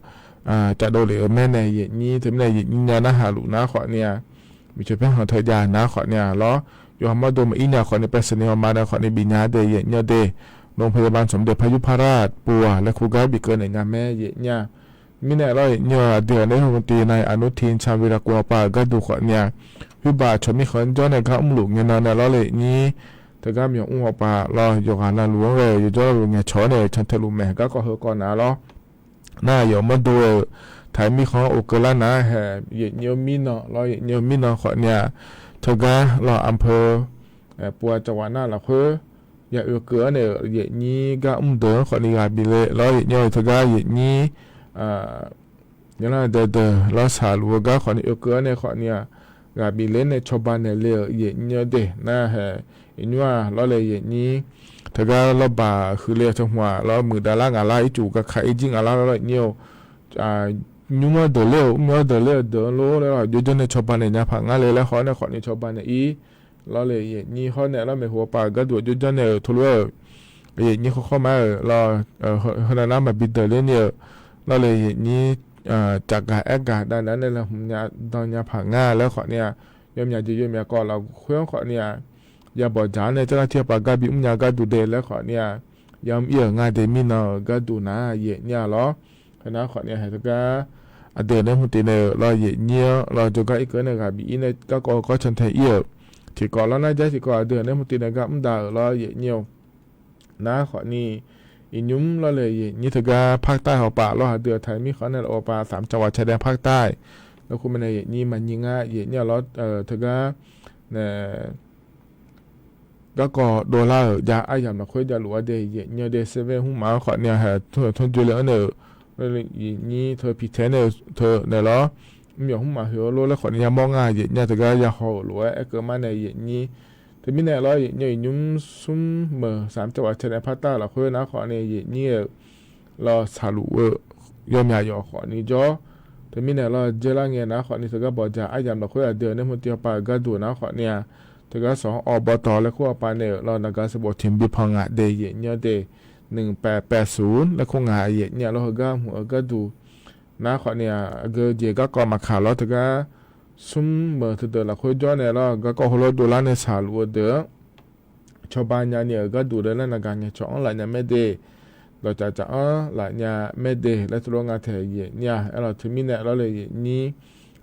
cavdov lef-euq maer nae yaeq nyir teumirnae yaeq nyir nya narhaq luf nar khawfni-a, miqcoeq paerkhanq teu jav nar khawfni-a lawr, yawqha mawrdo maqir nya khawfni ไปรษณีย์ awqma nae khawfni bif nya de yaeq nyar de, โรงพยาบาลสมเด็จพยุพราชปัว laer kur gar bikeuv naeq nya mae yaeq nyir-a. Mirnae lawr yaeq nyir-eu aqdui-euq nae hmq tiv nae อนุทิน ชาญวีรกูล pav-euq gharduq khawfni-a, huiqbaq aqcawq mirkhanq-anr jawr nae gar mrluf ngae nan nae lawr le nyir, teugar myawq mr hawpav lawr yawqghaq navluf-anr ghae-euq yawjawr luf ngaeqcawq-awr nae cantae luf maeq garkawv heu kawv nar lawr. Nar yawq mawrdo-euq taq-euq mirkhanq-anr of keuv lar nar hae, yaeq nyir-eu mirnan lawr, yaeq nyir-eu mirnan khawfni-a, teugar lawr อำเภอปัว จังหวัดน่าน lafkhoer ya oekeuv-awr nae-euq yaeq nyir gar mr deuq-anr khawfni ghaq bif le lawr, yaeq nyir-eu teugar yaeq nyir nar deuq deuq lawr saqluf-eu gar khawfni oekeuv-awr nae khawfni-a, ghaq bif ler nae cawba naeq le-euq yaeq nyir-eu de nar hae, iqnymr-aq lawr le yaeq nyir, teugar lawrbaq huiq le-eu teu hmq-aq lawr muiqdav lar ngaq lar ircuf gaka ir jir ngaq lar lawr yaeq nyir-eu, nymr-anr deuq ler-euq mr-anr deuq ler-eu deuq-anr lor laer lawr jawrjawr nae cawba naeq nya paq ngar le laer haw-awr nae khawfni cawba naeq ir lawr le yaeq nyir hawr nae lawr maeqhu pav-euq gharduq jawrjawr nae-euq teulof-aer-euq yaeq nyir khawr khawr ma-euq lawr, heunav nar maqbi deuq ler ni-euq lawr le yaeq nyir, cafgaq aergaq dav naeq-aer nae lafhmq nya dan nya paq ngar laer khawfni-a, yawmyaq jeq yawmyaq kawv lafkhoer-anr khawfni-a, yabawq dzaq-awr nae jarlar tir hawpav gar bimr nya gharduq de laer khawfni-a, yamr ir-euq nga de mirnan-euq gharduq nar yaeq nyir-a lawr. Heunav khawfni hae teugar aqdui-euq nae hmq tiv nae-euq lawr yaeq nyir-anr lawr jawrgar irkeuv nae ghaq bif ir nae garkawv heu kawv cantae ir-euq tiqkawv lawr nar jar tiqkawv aqdui-euq nae hmq tiv nae gar mr daq-euq lawr yaeq nyir-eu nar khawfni, iqnymr lawr le yaeq nyir teugar ภาคใต้ hawpav lawr aqdui-euq taq-euq mirkhanq-anr nae laf-eu pav สามจังหวัดชายแดนภาคใต้ laer kur mae nae yaeq nyir maqnyir ngar yaeq nyir-a lawr, teugar nae garkawv dovlar-euq jav aryamq lafkhoer javluf-a de yaeq nyir-eu de server hmq maf-anr khawfni-a hae tmr-euq tmr joe le-anr nae-euq, yaeq nyir teu piqtae nae-eu teu naeq lawr, mr yawq hmq maf hoeq-eu lor laer khawfni yamawr nga yaeq nyir-a teugar yahaw-euq lof-aer aerkeuv mar nae yaeq nyir. Teumirnae lawr yaeq nyir-eu iqnymr smr meuq สามจังหวัดชายแดนภาคใต้ lafkhoer nar khawfni yaeq nyir-eu lawr saqluf-eu yawmyaq yawf khawfni jawr. Teumirnae lawr dzeurlar ngae nar khawfni teugar bawqdzaq aryamq lafkhoer aqdui-euq nae hmq tiv hawpav-euq gharduq nar khawfni-a, teugar sawq-anr awq bawtawq laer kur hawpav nae-euq lawr naqgaq sanqbof tiq bi pan ngaq de yaeq nyir-eu de, หนึ่งแปดแปดศูนย์ laer kur ngaq yaeq nyir-a lawr heugar hmq-eu gharduq nar khawfni-a, aqgeu jeq garkawv maqkaq lawr teugar smr meuq teudeuq lafkhoer jawr nae lawr garkawv heulof-aer dovlar nae saqluf-eu deuq-anr cawba nya ni-euq gharduq de laer naqgaq ngaeqcawq-anr laf nya maer de, dawqcaf caf-anr laf nya maer de laer teulof nga taeq yaeq nyir-a. Aerlawq teumirnae lawr le yaeq nyir,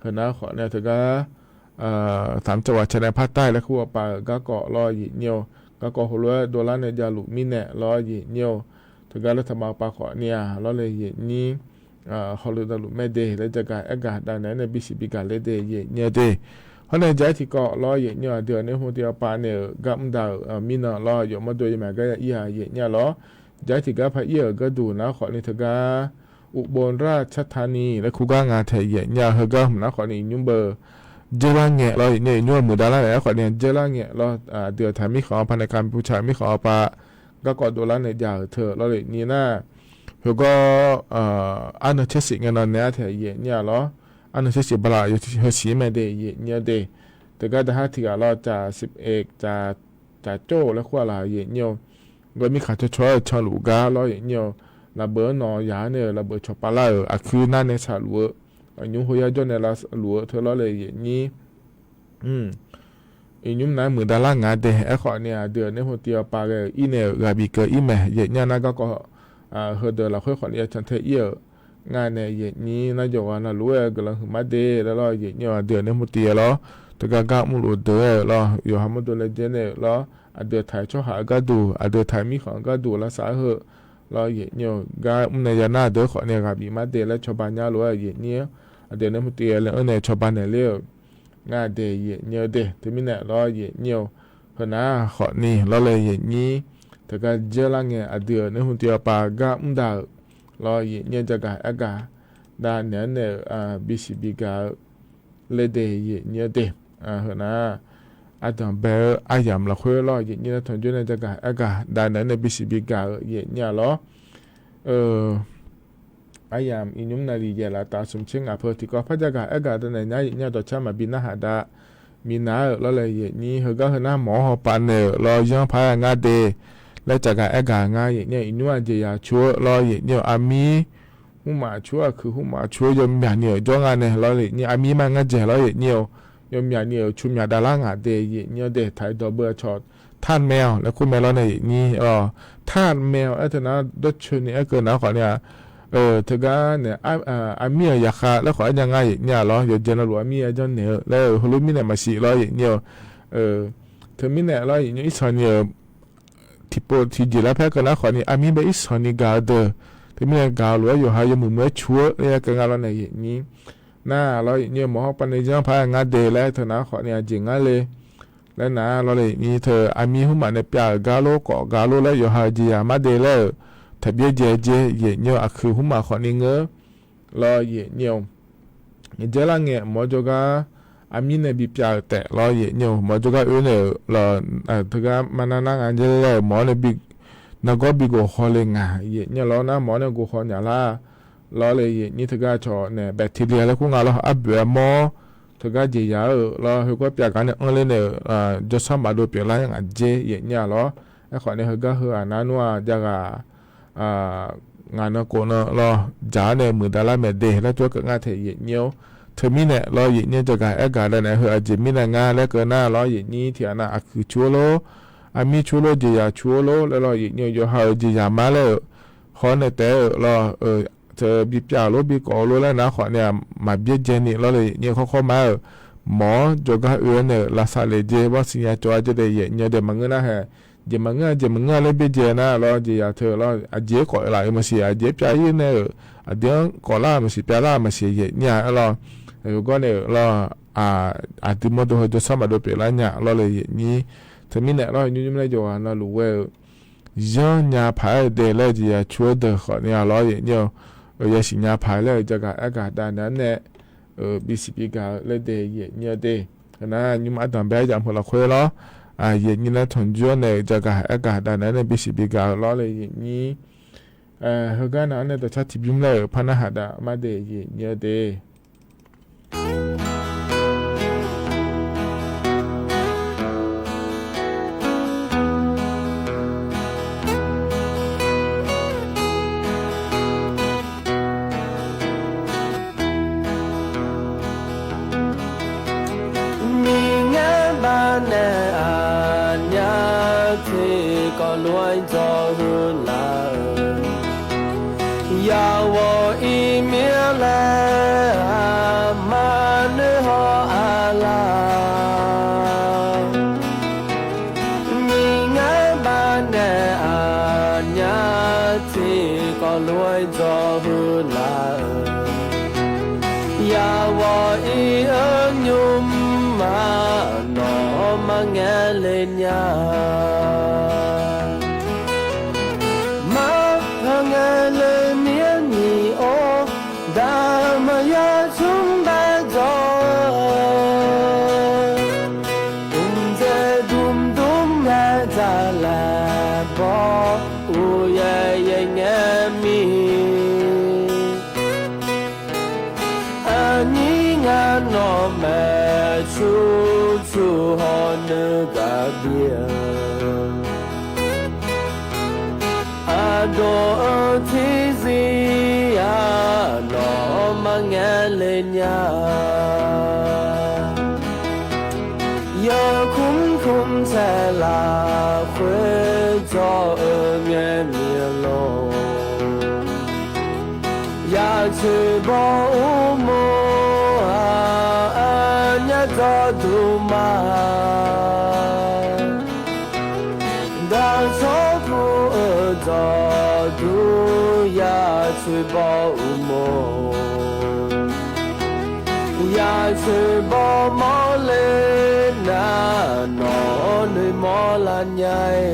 heunar khawfni teugar สามจังหวัดชายแดนภาคใต้ laer kur hawpav-euq garkawv lawr yaeq nyir-eu, garkawv heulof-aer dovlar nae javluf mirnae lawr yaeq nyir-eu, teugar laer taqma pav khawfni-a lawr le yaeq nyir, hawluf davluf maer de laer jagaq aergaq dav naeq-aer nae bisiq bigaq ler de yaeq nyir-eu de. Hawr nae jaq-aer tiqkawv lawr yaeq nyir-eu aqdui-euq nae hmq tiv hawpav nae-euq gar mr daq-euq mirnan lawr yawf mawrdo yawmyaq gar ya ir-a yaeq nyir-a lawr, jaq-aer tiqgar par ir-euq gharduq nar khawfni teugar อุบลราชธานี laer kur gar nga taeq yaeq nyir-a heugar hmq nar khawfni iqnymr beu dzeurlar ngae lawr yaeq nyir-eu iqnymr-eu muiqdav lar naeq-aer khawfni dzeurlar ngae lawr aqdui-euq taq mirkhanq-anr pav nae ka mirkhanq-anr pav garkawv dovlar nae jav-euq teu lawr le nyir nar, heugawr arnan caersif ngae nan naeq-aer taeq yaeq nyir-a lawr, arnan caersif bala yawheusiq mae de yaeq nyir-eu de. Teugar daqhar tiqghaq lawr caf sif-eq caf caf cawv-eu laer kur-a laq yaeq nyir-eu, gawr mirkhanq cawcaw-aer-eu canluf gar lawr yaeq nyir-eu, lafbeuq-anr nawq yaq-anr nae-euq lafbeuq cawqpav lar-euq aqkuir nar nae saqluf-eu, aqnymr hoyar jawr nae lavluf-eu teu lawr le yaeq nyir. Iqnymr nav-aer muiqdav lar ngaq de. Aerkhawfni aqdui-euq nae hmq tiv hawpav ghae-euq ir nae-euq ghaq bif keuv ir mae yaeq nyir-a nar garkawv heudeuq lafkhoer khawfni ya can tae ir-euq nga nae yaeq nyir nar jawqghaq navluf-aer guiqlanq huiqma de laer lawr yaeq nyir-eu aqdui-euq nae hmq tiv-a lawr, teugar gar mrluf deuq-aer-euq lawr yawqha mawrdo laejae nae-euq lawr, aqdui taq-euq tsawrhaq-eu gharduq aqdui taq-euq mirkhanq-eu gharduq lavsav-aer heu lawr yaeq nyir-eu gar mrnae ya nar deuq khawfni ghaq bif ma de laer cawba nya lof-aer yaeq nyir-a, aqdui nae hmq tiv-a laer-anr nae cawba naeq ler-euq nga de yaeq nyir-eu de. Teumirnae lawr yaeq nyir-eu, heunar khawfni lawr le yaeq nyir, teugar dzeurlar ngae aqdui-euq nae hmq tiv hawpav gar mr daq-euq lawr yaeq nyir-a jagaq aergaq dav naeq-aer nae-euq bisiq bigaq-eu laer de yaeqnyir-eu de. Heu nar, ardanq bae-eu aryamq lafkhoer lawr, yaeqnyir laer tanqjor nae jagaq aergaq dav naeq-aer nae bisiq bigaq-euq yaeqnyir-a lawr. Aryamq iqnymr naqliq yaeq laf taf smq tser ngaq peu tiqkawv par jagaq aergaq dav naeq nar yaeqnyir-a dawqcar maqbi narhaq dav minav-euq lawr laer yaeqnyir heugar heu nar mawq-awr hawpav naeq-euq lawr yanr paq-aer ngar de laer jagaq aergaq ngar yaeqnyir-a iqnymr-aq jeqzaq cu-eu lawr yaeqnyir-eu armir hmqmaq cu-eu aqkuiq hmqmaq cu-eu yawmyaq ni-euq jawr nga nae lawr yaeqnyir armir ma ngar dzaeq lawr yaeqnyir-eu yawmyaq ni-euq cu myaq davlar ngaq de yaeqnyir-a de taq-aer dawq beu-a cawq ทาสแมว laer kur mae lawr nae yaeqnyir-a ทาสแมว aer teu nar dawrcoeni aerkeuv nar khawf ni-a, teugar nae armir-euq yaqkhav laer khawf aer nya ngar yaeqnyir-a lawr yawqjeq navluf armir-a janrnaeq-eu laer-euq heulof mirnae maqsiq lawr yaeqnyir-eu teumirnae lawr yaeqnyir irsanq ni-euq tiqpov tiqjeq lar paer keuv nar khawf ni armir bae irsanq ni gaq-eu deuq teumirnae gaq-eu lof-aer yawqha yawmuiq muiq-aer cu-eu laer aer keuv nga lawr nae yaeqnyir nar lawr yaeqnyir-eu mawq-awr hawpav naeq yanr paq-aer ngar de laer teu nar khawf ni aqjeq ngar le laer nar lawr yaeqnyir teu armir hmqmaq nae pyav-euq gar lor kawf gar lor laer yawqha-euq jeqzaq mar de laer-euq taqbyaer dzae dzae yaeqnyir-eu aqkuiq hmqmaq khawf ni ngeur lawr yaeqnyir-eu Miqjaer lar ngae mawq-awr jawrgar armir nae bipyav-euq taef lawr yaeqnyir-eu mawq-awr jawrgar oe naeq-euq lawr, teugar mar nar nar nga jaer laer-euq mawq-awr nae nargawr bi ghof haw le ngaq yaeqnyir lawr nar mawq-awr nae ghof haw nyaf lar lawr le yaeqnyir teugar cawq nae bacteria laer kur nga lawr arboeq-aer mawr teugar jeqzaq-euq lawr heugawr pyav gar nae anr ler naeq-euq jawrsanr maqdov pyeuflar ngaq dzer yaeqnyir-a lawr. Aerkhawf nae heugar heu-aq nar nmr-aq javghaq ngaq nan kof nan lawr dzaq-awr nae muiqdav lar mae de laer tov-aer keuv ngar taef yaeqnyir-or. Teumirnae lawr yaeqnyir jagaq aergaq dav naeq heu aqjeq mirnae ngar laer keuv nar lawr yaeqnyir tiqghaq nav aqkuiq cu-eu lor armir cu-eu lor jeqzaq cu-eu lor laer lawr yaeqnyir-eu yawqha-euq jeqzaq mar laer-euq hawr nae taef-aer-euq lawr teu bipyav-euq lor bikawv-eu lor laer nar khawf nae-aq maqbyaer dzae ni lawr le yaeqnyir-eu khawr khawr mar-euq mawq-awr jawrgar oe-aer naeq-euq lavsav le dzer bawr siqnya cawv-a dzer dae yaeqnyir dae maqngeur nar hae jeq maqngeur-a jeq maqngeur-a laer byaer dzae nar lawr jeqzaq teu lawr aqjeq-aer kawf laf-eu maqsiq aqjeq-aer pyav ir nae-euq aqdui-anr kawf lar-euq maqsiq pyav lar-euq maqsiq yaeqnyir-a aer lawr. Yawqgawr nae-euq lawr aqdui mawrdo heu jawrsanr maqdov pyeuflar nya lawr le yaeqnyir. Teumirnae lawr nymr nymr laer yawqghaq navluf ghae-eu yanr nya paq-aer-eu de laer jeqzaq cu-eu deuq khawf ni-a lawr yaeqnyir-eu yasiq nya paq laer-euq jagaq aergaq dav naeq-aer nae bisiq bigaq-eu laer de yaeqnyir-eu de. Heunar nymr ardanq bae-aer yamq heu lafkhoer lawr yaeqnyir laer tanqjur-awr nae-euq jagaq aergaq dav naeq-aer nae bisiq bigaq-eu lawr le yaeqnyir. Heugar nav-anr nae dawqcar tiqbymr laer-euq par narhaq dav mar de yaeqnyir-eu de. Miqngaer baqnaeq aqnyaf tiqkawv lof-aer dzawr huiq laf-euq yawqghaq iqmir laer aqma noeqhaw aqlaf. Miqngaer baqnaeq aqnyaf tiqkawv lof-aer dzawr huiq laf-euq yawqghaq iq-eu nymrma nawq-anr mar ngaer le nya. Mar par ngaer le mir-aer nyiq-or, daq maqya tsmr bae dzawr-eu, dmqdzae dmqdmr ngae dzaq laeq bawr, uqyaer yaer ngaer mir. Aqnyir ngar nawq maeq cur cur hawr nuigaq bif-eu, aqdawq-eu tiqzir-aq nawq-anr mar ngaer le nya. Yawkmr kmr taeq lafkhoer dzawr-eu ngae mir-eu lor. Yaq coeq baw uqmov-a, aqnyaf dzawrduq ma. Daqsawr pu-eu dzawrduq yaq coeq baw uqmov. Yaq coeq baw mawrle nar, nawq-anr noeqmawr lar nya-e.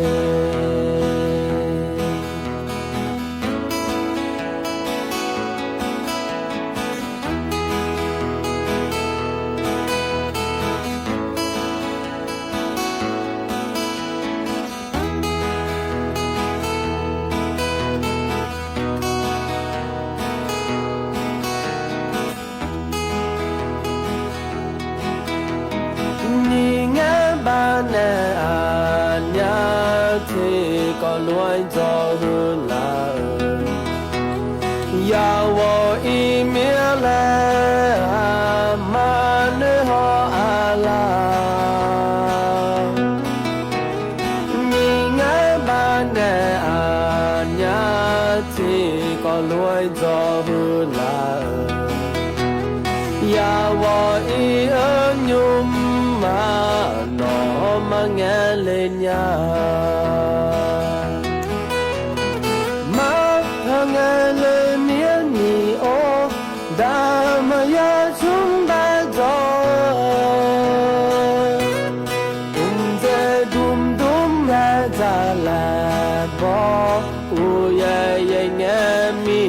lof-aer dzawr-eu laf-euq, yawqghaq iqmir laer aqma noeqhaw aqlaf, miqngaer baqnaeq aqnyaf tiqkawv lof-aer dzawr-eu laf-euq, yawqghaq iq-eu nymr-aq, nawq-anr marngaeq le nya-a. Mar-anr ngaeq le mir-anr nyiq-or, daq maqya tsmr bae dzawr-eu, mqdzaeq dmdmr nae dzaqlaer baw, uqyaer yaer ngae mir.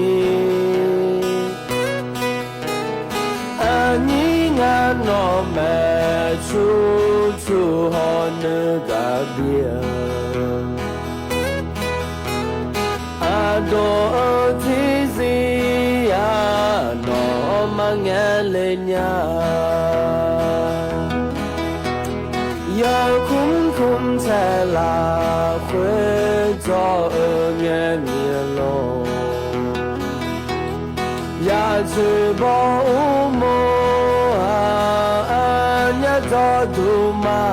Aqnyir ngar nawq maeqtsu tsu hawr nuigaq bir-eu, aqdawq-eu tiqzir-aq, nawq-anr marngaeq le nya-a. Yarkmr kmr taeq lafkhoer dzawr-eu ngae mir-a lor. Yatsoeq baw uqmov-aq, aqnyaf dzawrduq ma.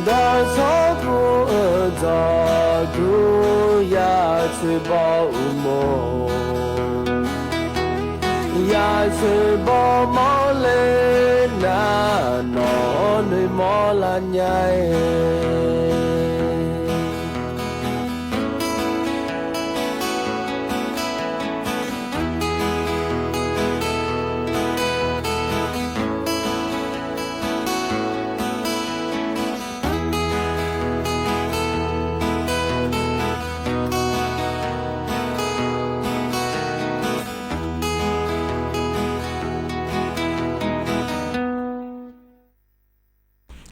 Dawqtawvluf-eu dzawrduq yatsoeq baw uqmov. Yatsoeq baw mawrle nar, nawq-anr noeqmawr lar nya-aer.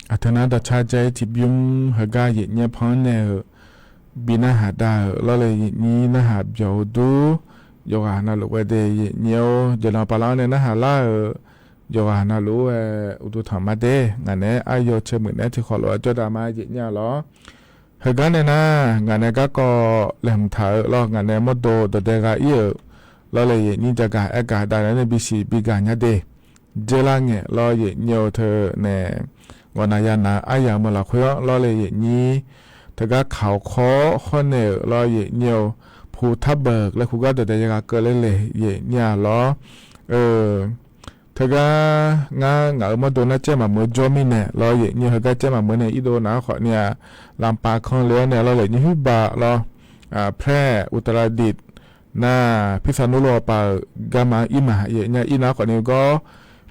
Aqteu nar dawqcar jav-ir tiqbymr heugar yaefnyir panr nae-euq bi narhaq dav-euq lawrle yaefnyir narhaq byawq-eu dur, yawqghaq navluf ghae de yaefnyir-or, jeuqlanq paqlar-anr nae narhaq lar-euq yawqghaq navluf-aer uqduq tanq ma de. Ngaq naeq-aer aryaw cae muiq naeq-aer tiqkhawf lof-aer jawrdav ma yaefnyir-a lawr. Heugar nae nar, ngaq nae garkawv laeqhmq taq-eu lawr, ngaq nae mawrdo dawqdae gha-ir-euq lawrle yaefnyir jagaq aergaq dav naeq-aer nae bisiq bigaq nya de. Dzeurlar ngaeq lawr yaefnyir-eu teu nae, ghawqnaq yanaq-eu aryamq-eu lafkhoer-anr lawrle yaefnyir, teugar kaq-awr kawr hawr naeq-euq lawr yaefnyir-eu, puqtarbeuq laer kurgar dawqdae yaghaq keuvle le yaefnyir-a lawr. Teugar ngar ngaq-euq mawrdo nar caer maqmeuq jawr mirnae lawr yaefnyir-eu, heugar caer maqmeuq nae irdov nar-anr khawf ni-a, lanqpav kanr le-awr nae lawrle yaefnyir huiqbaq lawr, Phraeq, Uqtaqlaqdiq nar, Pirsanulof-eu paq-euq garma-anr ir ma yaefnyir-a. Ir nar khawf ni gawr,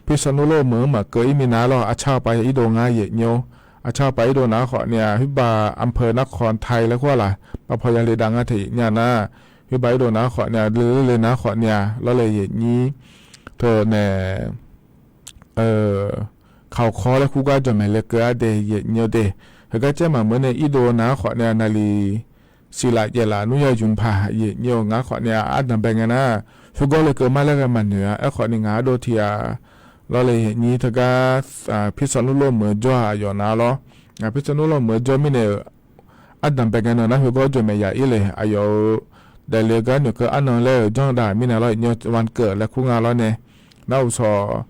Pirsanulof meuq-anr maqkeuv ir minav lawr, aqcar-eu paq ya irdov ngar yaefnyir-or. Aqcar-eu paq irdov nar khawf ni-a, huiqbaq อำเภอ นครไทย laer kur-a laq, papaw yale dav ngar tae yaefnyir-a nar, huiqbaq irdov nar khawf ni-a, le le nar khawf ni-a lawrle yaefnyir teu nae kaq-awr kawr laer kurgar jawqmaeq le keuv-ar de yaefnyir-eu de. Heugar caer maqmeuq nae irdov nar khawf ni-a, naqliq siqlaf jaeqlaf nmr ya ymq paq yaefnyir-eu ngar khawf ni-a, ardanq bae ngae nar, khoergawr le keuv mar laer ghae maqnoeq-a. Aerkhawf ni ngaq ardov tiq ghaq lawrle yaefnyir teugar Pirsanulof meuq-eu jawr-aq aqyawf nar lawr. Ngaq Pirsanulof meuq-eu jawr mirnae-euq ardanq bae ngae nan nar, khoergawr jawqmaeq yaq ir le. Aqyawf-euq daefle-eu gar noeqkeuv arnan laer-euq janr dav mirnae lawr, yaefnyir-eu วันเกิด laer kur nga lawr nae, nar uqshawq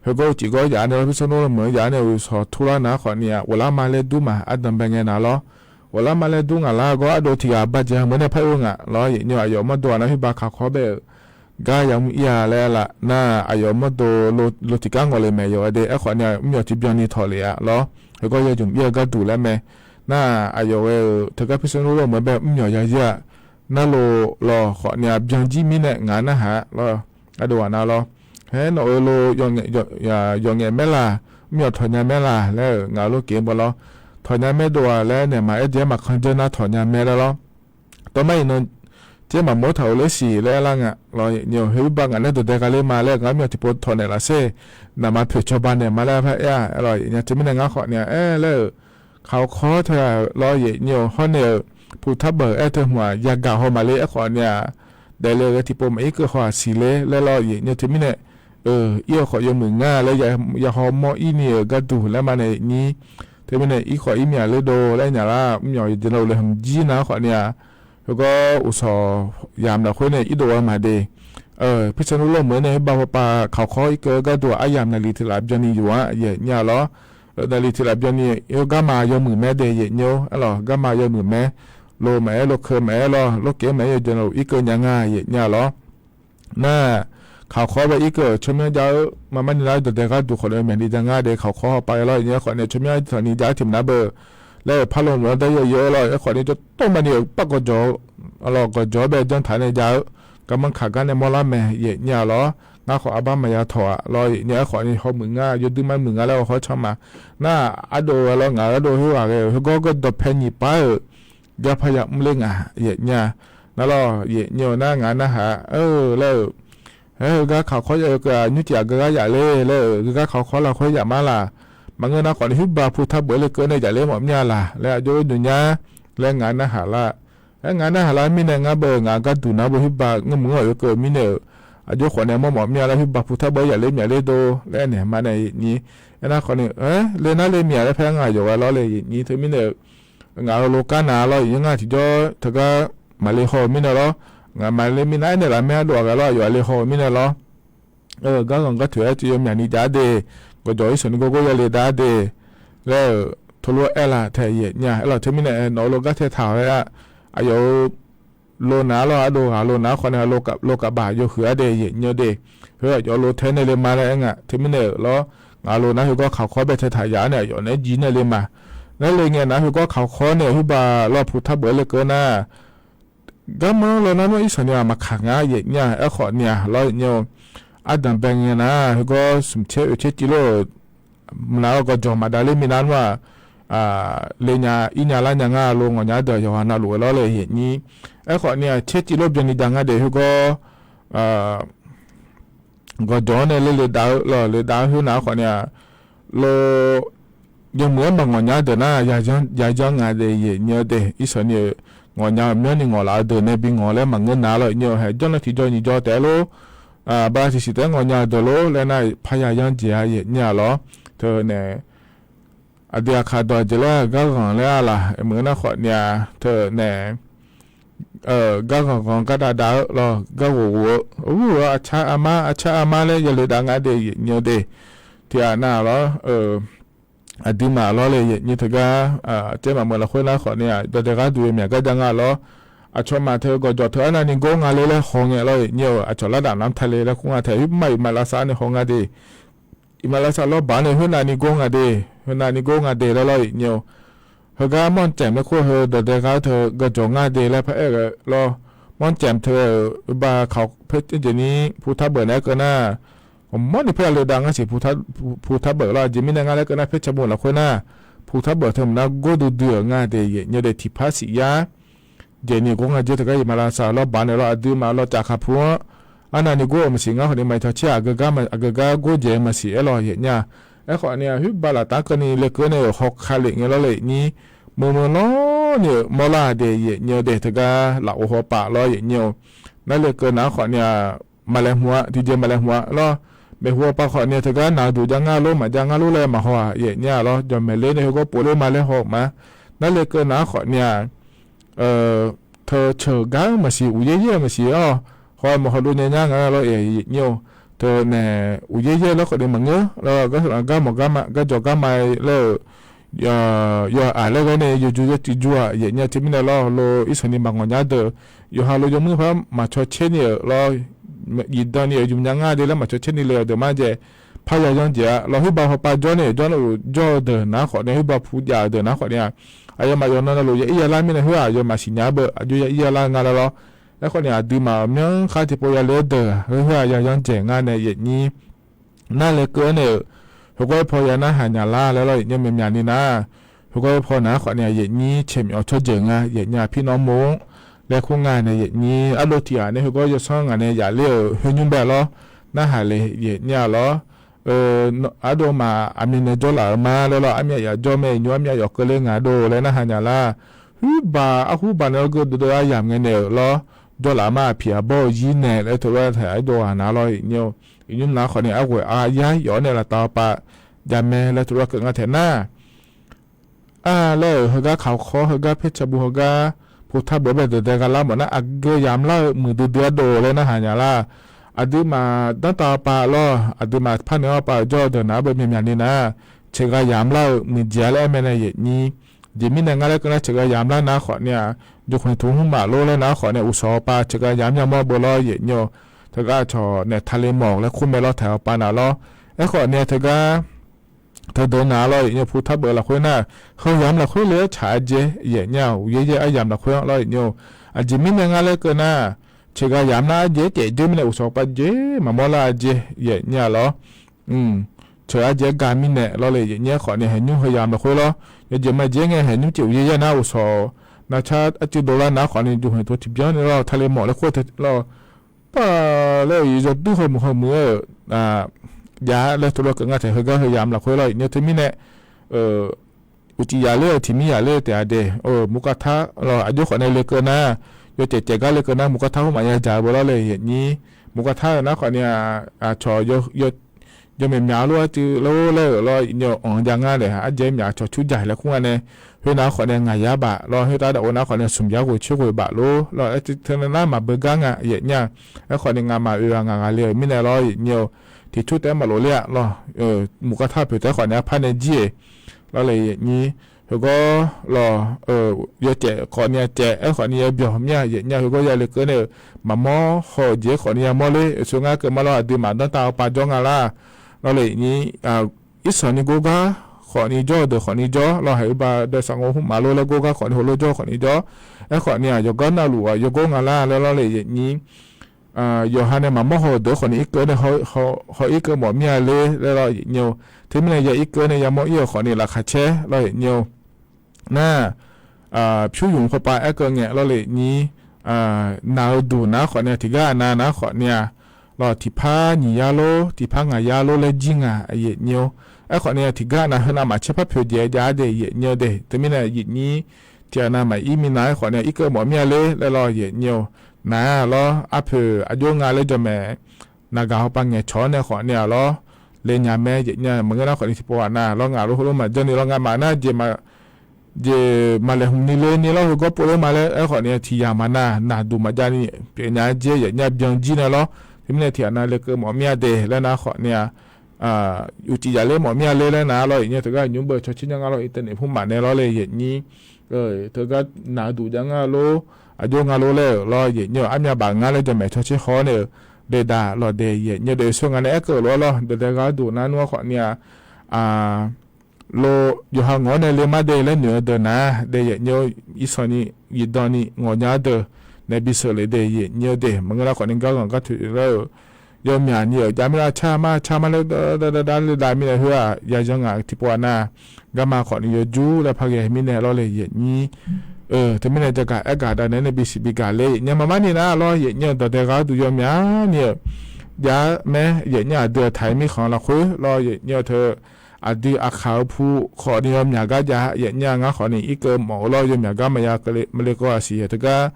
khoergawr uqcif gawr yaf-ar nae lawr, Pirsanulof meuq-anr yaf-ar nae uqshawq turlar nar khawf ni-a, ghoflar ma laer dur ma ardanq bae ngae nar lawr. Ghoflar ma laer dur ngaq lar gawr ardov tiq ghaq bajae meuq nae par oe ngaq lawr yaefnyir-eu, aqyawf mawrdo-aq nar huiqbaq kaq-awr kawr bae-euq gar yamr ir-a laer laf nar, aqyawf mawrdo lo tiqgar ngawq le maeq yawqghaq de. Aerkhawf ni-a, mr myawq tiqbyan ni tawq lef-a lawr. Khoergawr ya ymq ir-eu gharduq laer mae. Nar aqyawf ghae-euq teugar Pirsanulof meuq-anr bae mr myawq ya zir-aq, narlo lawq khawf ni-a byan jir mirnae ngaq narhaq lawr. Ardov ghaq nar lawr. Haer nawq-euq lo yawqngaef maerlaq, mr myawq tawq nya maerlaq laer-euq ngaq-euq lof keq-anr baw lawr. Tawq nya maerdov-aq laer naeq maq aer jeq-aer maqkanr dzeur nar tawq nya maer laer lawr. Tawv mar iqnan caer maqmawr taq-euq ler siq laer aer lar nga lawr yaefnyir-eu, heubaq ngaq nae dawqdae gha ler ma laer-eu, ngar mr myawq tiqpov tawq naeq laf sher, naqma poeq cawba naeq ma laer par aer-a. Aerlawq yaefnyir-a, teumirnae ngar khawf ni-a aer laer-euq, kaq-awr kawr teu-aq lawr yaefnyir-eu, hawr nae-euq puqtarbeuq aer teu hmq-aq yagaq haw maqler. Aerkhawf ni-aq, daefle-eu ghae tiqpov maqir keuv haw-aq siqler laer lawr yaefnyir-eu, teumirnae ir-eu khawf yawmuiq ngar laer ya haw mawr ir ni-euq gharduq laer ma nae yaefnyir Teumirnae irkhawf irmyaq ler dov laer nyaf lar, mrmyawq yawqjeq navluf laeqhmq jir nar khawf ni-aq, khoergawr uqsawq yamq lafkhoer nae irdov-eu maqde. Pirsanr lorlawr meuq-aer nae khoerbav hawpav kawqkhawr irkeuv-eu gharduq aryamq naqliq tiq laf byanni yuf-anr yaeq nya lawr. Naqliq tiq laf byanni, garma yawmuiq mae de yaeq nya-or, arlawq garma yawmuiq mae. Lo maqaer, lo keuv maqaer lawr, lawrkeq-aer maqaer, yawqjeq navluf irkeuv nya nga yaeq nya lawr. Nar, kawqkhawr bae irkeuv-euq tsawrmyanr jav-eu, marmarni lar dawqdae gharduq khawf nae maeqni jav nga de, kawqkhawr hawpav-aer lawr yaeq nya khawf nae tsawrmyanr taqni jav-eu tiq mq nar beu laer-euq parlmq-anr dar yaw yaw-aer lawr, aerkhawf ni jawrtawv maqni-euq par gawqjawq-eu, arlawq gawqjawq-awr bae janr taq nae jav-eu, garmanr kaq gar nae mawrlar mae yaeq nya lawr. Ngar khawf arbar maqya tawq-aq lawr yaeq nya, aerkhawf ni hawmuiq nga, yawdui mar muiq nga laer hawkhawr can ma. Nar, ardov-a lawr, ngaq ardov khoerghaq ghae-euq khoergawr gardawq pae nyiq par-euq garpar ya mr ler ngaq yaeq nya. Nar lawr yaeq nya-eu nar ngaq narhaq-a laer-euq, aer, heugar kawqkhawr ya-eu keuv-aq, nymrcif aqgeu gar yaf ler laer-euq, heugar kawqkhawr lafkhoer yaf mar laq. Maqngeur nar khawf ni khoerbav pu tar beuq-aer lekeuv nae yaf ler mawf mir-a laq laer aqjox-aer noeq nya laer ngaq narhaq lar. Aer, ngaq narhaq lar mirnae ngar beu ngaq garduq nar beu khoerbav ngeurmq-anr-euq keuv mirnae-euq, aqjox khawf nae mawr mawf mir-a laer khoerbav pu tar beuq-aer yaf ler myaf ler dov laer naeq ma nae yaeq nyir. Aernar khawf ni, aer, le nar le myaq laer paer ngaq yawqghaq lawr le yaeq nyir. Teumirnae-euq, ngaq-euq lo kar nav lawr yaeq nya, ngar tiqjawr teugar maqle haw-eu mirnae lawr. Ngaq maqle mirnae aernaeq laf mae, ardov-aq ghae lawr, aqyawf aqle haw-eu mirnae lawr. Garghanq gartoeq-aer tiq yawmyaq ni jav-ar de, gawqjawq irshaq ni gawrgawr yale dav-ar de laer-euq teulof-aer aerlaf tae yaeq nya. Aerlawq teumirnae nawq-eu lo gar tae taq-awr aer-a, aqyawf-euq lo nav-ar lawr, ardov ghaq lo nav-ar khawf nae lo kavbaf yawhuiq-ar de yaeq nya de. Khoer aqyawf lo tae nae le ma laer aer nga. Teumirnae-euq lawr, ngaq lo nav khoergawr kawqkhawr bae tae taq yaf-ar nae aqyawf naeq-aer jiv nae le ma. Nar le ngae nav khoergawr kawqkhawr nae khoerbav lawr pu tar beuq-aer lekeuv nar, garmanr lawr nar nmr irshaq ni-aq maqkaq nga yaeq nya. Aerkhawf ni-aq lawr yaeq nya-eu, ardanq bae ngae nar khoergawr smq caer oeq caer civ lor-euq mqnav-awr gawqjawq maqdav ler minav nmr-aq, le nya ir nya lar nya ngar lo ngawq nya deuq yawqghaq navluf-eu lawr le yaeq nyir. Aerkhawf ni-aq caer civ lor byanni jav ngar de khoergawr gawqjawq-anr nae ler le dav-eu lawr le dav-eu khoer nav-ar khawf ni-aq, lo yawmuiq-aer maqngawq nya deuq nar, yayanr nga de yaeq nya de. Irshaq ni-euq ngawq nya-euq myanrni ngawq laf-eu deuq nae bi ngawq laer maqngeur nav lawr yaeq nya-eu, haeq jawr nar tiqjaw nyiq jaw taef-aer lor, bala tiqsiq taef-aer ngawq nya-eu deuq lor laer nar, parya yanr jeq-a yaeq nya lawr. Teu nae aqdui aqkaq dawq jeq laer garghanq laer-a laq, meuq nar khawf ni-aq teu nae garghanq ghanq gar dav dav-eu lawr, gar ghof ghof-eu, ur-eu aqcar armar aqcar armar laer yale dav ngar de yaeq nya de. Tiqghaq nav lawr, aqduimaf lawr le yaeq nyir teugar, caer maqmeuq lafkhoer nar khawf ni-aq dawqdae gharduq yawmyaq gar jav nga lawr. Aqcawq maq teu gawqjawq teu arnavni gor nga le laer haw ngae lawr yaeq nyir-eu, aqcawq lar daf nar tae le laer kur nga tae khoermaf iqmalavshav nae haw nga de. Iqmalavshav lawrbaq nae khoernav ni gor nga de, khoernav ni gor nga de laer lawr yaeq nyir-eu. Heugar manrcaemq laer kur-eu heu dawqdae gar teu gawqjawq nga de laer paraer-eu lawr. Manrcaemq teu-euq ba kawq paer jeq ni pu tar beuq naeq-aer keuv nar, ghawqmawr ni parya le dav ngar siq pu tar beuq lawr. Aqjeq mirnae ngar laer keuv nar paer caqbov lafkhoer nar, pu tar beuq teu mq nar gor duidui-euq nga de yaeq nyir de. Tiqpar siq yar jeq ni gor nga jer teugar iqmalavshav lawrbaq nae lawr, aqduimaf lawr caf kaq pu-anr arnavni gor-euq maqsiq ngar khawf ni maq iq taq caer aqgeu gar gor jeq-eu maqsiq aer lawr yaeq nya. Aerkhawf ni-aq khoerbav laftav keuvni le keuv nae-euq hawkale ngae lawr le nyir, meuq meuq lawrni-euq mawrlar de yaeq nyir de teugar lafov hawpaf lawr yaeq nyir-eu. Nar le keuv nav-ar khawf ni-aq, maqlaeqhmq-a tiqjeq maqlaeqhmq-a lawr. Maeqhu hawpaf khawf ni-aq teugar naq duq jav ngar lor maqjav ngar lor laer maqhaw-aq yaeq nyir-a lawr. Jawqmaeq ler nae heugar pov ler ma laer haw-euq ma. Nar le keuv nav-ar khawf ni-aq, teu ceuq gar-eu maqsiq, uqyaer yaer-eu maqsiq-awr, haw-aer maqhaw dov nya nyar nga lawr yaeq nyir-eu. Teu nae uqyaer yaer laer khawf ni maqngeur lawr, gar mawf gar ma, gar jawq gar ma laer-euq yawqha-aq laer ghae nae yawjur yaer tiq jur-aq yaeq nyir-a. Teumirnae lawr lo irshaq ni maqngawq nya deuq, yawqha lo yawmuiq par maqcaw caer ni-euq lawr, zifdan ni-euq yumq nya ngar de laer maqcaw caer ni le-eu deuq mar jae. Parya yanr jeq-a lawr, khoerbav hawpaf jawr nae-euq jawr nar-euq jawr-eu deuq nav-ar khawf ni-aq, khoerbav pu jav-euq deuq nav-ar khawf ni-aq, aqyawfmaf yawqnan navluf ya ir ya lar mirnae khoer-aq aqyawfmaf siqnya-ar beu, aqjox ya ir ya lar nga laer lawr. Aerkhawf ni aqduimaf-euq myanrkhar tiqpov ya le-aer deuq khoer-aq ya yanr jeq ngar nae yaeq nyir. Nar le keuv-aer nae-euq, heugar paw ya narhaq nya lar laer lawr yaeq nyir. Myaqmyaq ni nar, heugar paw nav-ar khawf ni-aq yaeq nyir caeq myawf tsawrjeuq nga yaeq nyir. Aqpir nawr mo-anr laer kur nga nae yaeq nyir. Ardov tiq ghaq nae heugar yawsanr ngaq nae yaf ler-euq khoer nymr bae lawr, narhaq le yaeq nyir-a lawr. Ardov maf aqmyan nae jawrlaf-euq ma laer lawr, armyav yaf jawr mae, nymr armyav yawf keuvle ngaq dov laer narhaq nya lar. Khoerbav arhur baq nae lawr geu dovdov aryamq ngae nae-euq lawr, jawrlaf ma, aqpiq aqbawr-eu zir nae laer teulof-aer taef-aer dov ghaq nav lawr yaeq nyir-eu. Iqnymr nav-ar khawf ni arghoeq aryaer yawf-awr nae laftav pav jav mae laer teulof-aer keuv nga taef nar, ar laer-euq heugar kaq khawr heugar paer cabu heugar pu tarbeuv bae deuq dae gha lar mawf nar, aqgeu yamq lar-eu muiqdui dui-aer dov laer narhaq nya lar. Aqduimaf danrtav pav lawr, aqduimaf parnoeq-anr pav-euq jawr-eu deuq naq-anr beu myaqmyaq ni nar, tseqgha yamq lar-eu muiqjeq-a laer aer mae nae yaeq nyir. Jeq mirnae ngar laer keuv nar, tseqgha yamq lar nar khawf ni-aq, jmqhmq tuq mrmaf lor laer nar khawf ni-aq, uqshawq pav tseqgha yamq yamawr beu lawr yaeq nyir-eu. Teugar cawq naeq tale mawq laer kur mae lawr, taq-awr pav naq lawr. Aerkhawf ni-aq, teugar teudeuq naq lawr yaeq nyir-eu, pu tarbeuv lafkhoer nar, heu yamq lafkhoer le-aer tsaq-a jeq yaeq nyir-aq, uqyaer yaer aryamq lafkhoer-anr lawr yaeq nyir-eu. Aqjeq mirnae ngar laer keuv nar, tseqgha yamq nar arjeq-aer taef jir mirnae uqshawq pav jeq maqmawr lar-a jeq yaeq nyir-a lawr. Tseq arjeq-aer ga mirnae lawr le yaeq nyir-aer khawf ni haeqnymr heu yamq lafkhoer lawr. Yawjeq maqjeq ngae haeqnymr cif uqyaer yaer nar uqshawq navcar arcuiv dovlar nar khawf ni jmqhmq tuq tiqbyan ni lawr tale mawq laer kur-eu teu lawr. Par laer-euq yawdur hawmuiq hawmuiq-aer-euq jav laer tov lawr keuv ngar taeq heugar heu yamq lafkhoer lawr yaeq nyir-eu. Teumirnae uqcif yaf ler-euq tiq mir yaf ler-eu taef-a de. Muqkavtar lawr aqjox khawf nae lekeuv nar, yawcaef caef gar lekeuv nar muqkavtar khoermaf yadzaq-eu beu lawr le yaeq nyir. Muqkavtar-euq nar khawf ni-aq, aqcawq yawmyaq myaq-eu lof-aer cuiv lor laer-euq lawr yaeq nyir-eu, anq-eu jav ngar daef arjeq-aer myaq cawq cur jaq laer kur nga nae, khoernav khawf nae ngaq yar baf lawr, khoertav daqghof nar khawf nae smq yar ghoeq coer ghoeq baf lor lawr, aerteu teu nar maqbeu gar nga yaeq nyir-a. Aerkhawf ni ngamaf oeq ghaq ngaq ghaq le-euq mirnae lawr yaeq nyir-eu, tiq cur taef-aer maqlof ler-a lawr. Muqkavtar poeq taef khawf ni arpar nae jir-eq lawr le yaeq nyir. Heugawr lawr, yawcaef khawf ni-a caef, aerkhawf ni yabyawq mir-a yaeq nyir-a. Heugawr ya lekeuv nae-euq maqmawr haw-euq jeq-aer khawf ni yamawr ler, oeqsoe ngar keuv ma lawr, aqduimaf danrtav-awr pav jawr nga lar lawr le yaeq nyir. Irsanq ni gor gar khawf ni jawr-eu deuq khawf ni jawr lawr, haiq oe ba dae saq ngor hmr maf lor laer gor gar khawf ni heulof jawr khawf ni jawr. Aerkhawf ni-aq yawqgar navluf-aq yawgor nga lar laer lawr le yaeq nyir. Yawqha nae maqmawr haw-euq deuq khawf ni irkeuv nae haw irkeuv mawf mir-a ler laer lawr yaeq nyir-eu. Teumirnae ya irkeuv nae yamawr ir-euq khawf ni laqkhaq caer lawr yaeq nyir-eu. Nar, pyur yumq papav aerkeuv ngae lawr le nyir. Naq-eu duq nar khawf ni-a tiqgar aqnav nar khawf ni-a lawr, tiqpar nyiq yar lor tiqpar ngaq yar lor laer jir nga yaeq nyir-eu. Aerkhawf ni-a tiqgar aqnav heunav maqcaer par poeq jeq jav-a de yaeq nyir-eu de. Teumirnae yaeq nyir tiq aqnav maqir minav-aer khawf ni-a irkeuv mawf mir-a ler laer lawr yaeq nyir-eu. Nar lawr arpoeq aqjox nga laer jawr mae. Naqgaq hawpav ngaeqcawq-anr nae khawf ni-a lawr le nya mae yaeq nyir-a. Maqngeur nar khawf ni tiqpov aqnav lawr ngaq lof heulof maqjanr ni lawr ngamaf nar jeq jeq maqlaeqhmq ni le ni lawr, heugawr pov ler ma laer aerkhawf ni-a tiq yamq maqnav naqduq maqjav ni pyeuf nya-aer jir yaeq nyir-a byan jir nae lawr. Teumirnae tiq aqnav lekeuv mawf mir-a de laer nar khawf ni-a uqcif yaf ler mawf mir-a ler laer nar lawr yaeq nyir-eu. Teugar nymr beu cawq cir nya nga lawr, internet hmr maf nae lawr le yaeq nyir. Teugar naq-eu duq jav nga lor, aqjox nga lor laer-euq lawr yaeq nyir-eu. Armyav baf ngar laer jawr mae cawq cir haw-awr nae-euq daeqdaq lawq daeq yaeq nyir-eu. Daeq sher nga nae aerkeuv lof-aer lawr dawqdae ghaq-eu duq nar nmr-a khawf ni-a lor yawqha ngawq-awr nae le mar de laer noeq-eu deuq nar daeq yaeq nyir-eu. Irsanq ni zifdan ni ngawq nya-ar deuq nae bisheuq lef daeq yaeq nyir-eu de. Maqngeur nar khawf ni gar ghanq gar toeq laer-euq yawmyaq ni-euq jav mir lar car mar car mar laer dav dav dav dav le dav mirnae khoer-aq ya yanr ngaq tiqpov aqnav garma khawf ni yawjur laer par ghae mirnae lawr le yaeq nyir. Teumirnae jagaq aergaq dav naeq-aer nae bisiq bigaq le yaeq nyir-a. Maqmar ni nar lawr yaeq nyir-eu dawqdae ghaq-eu duq yawmyaq ni-euq jav-ar maer yaeq nyir-a. Aqdui-euq taq-ir mirkhanq lafkhoer lawr yaeq nyir-eu teu aqdui aqkaq-eu pu khawf ni yawmyaq gar jav yaeq nyir-a. Ngar khawf ni irkeuv mawf-eu lawr yawmyaq gar maqya keuvle maqle keuv-a siq yaeq teugar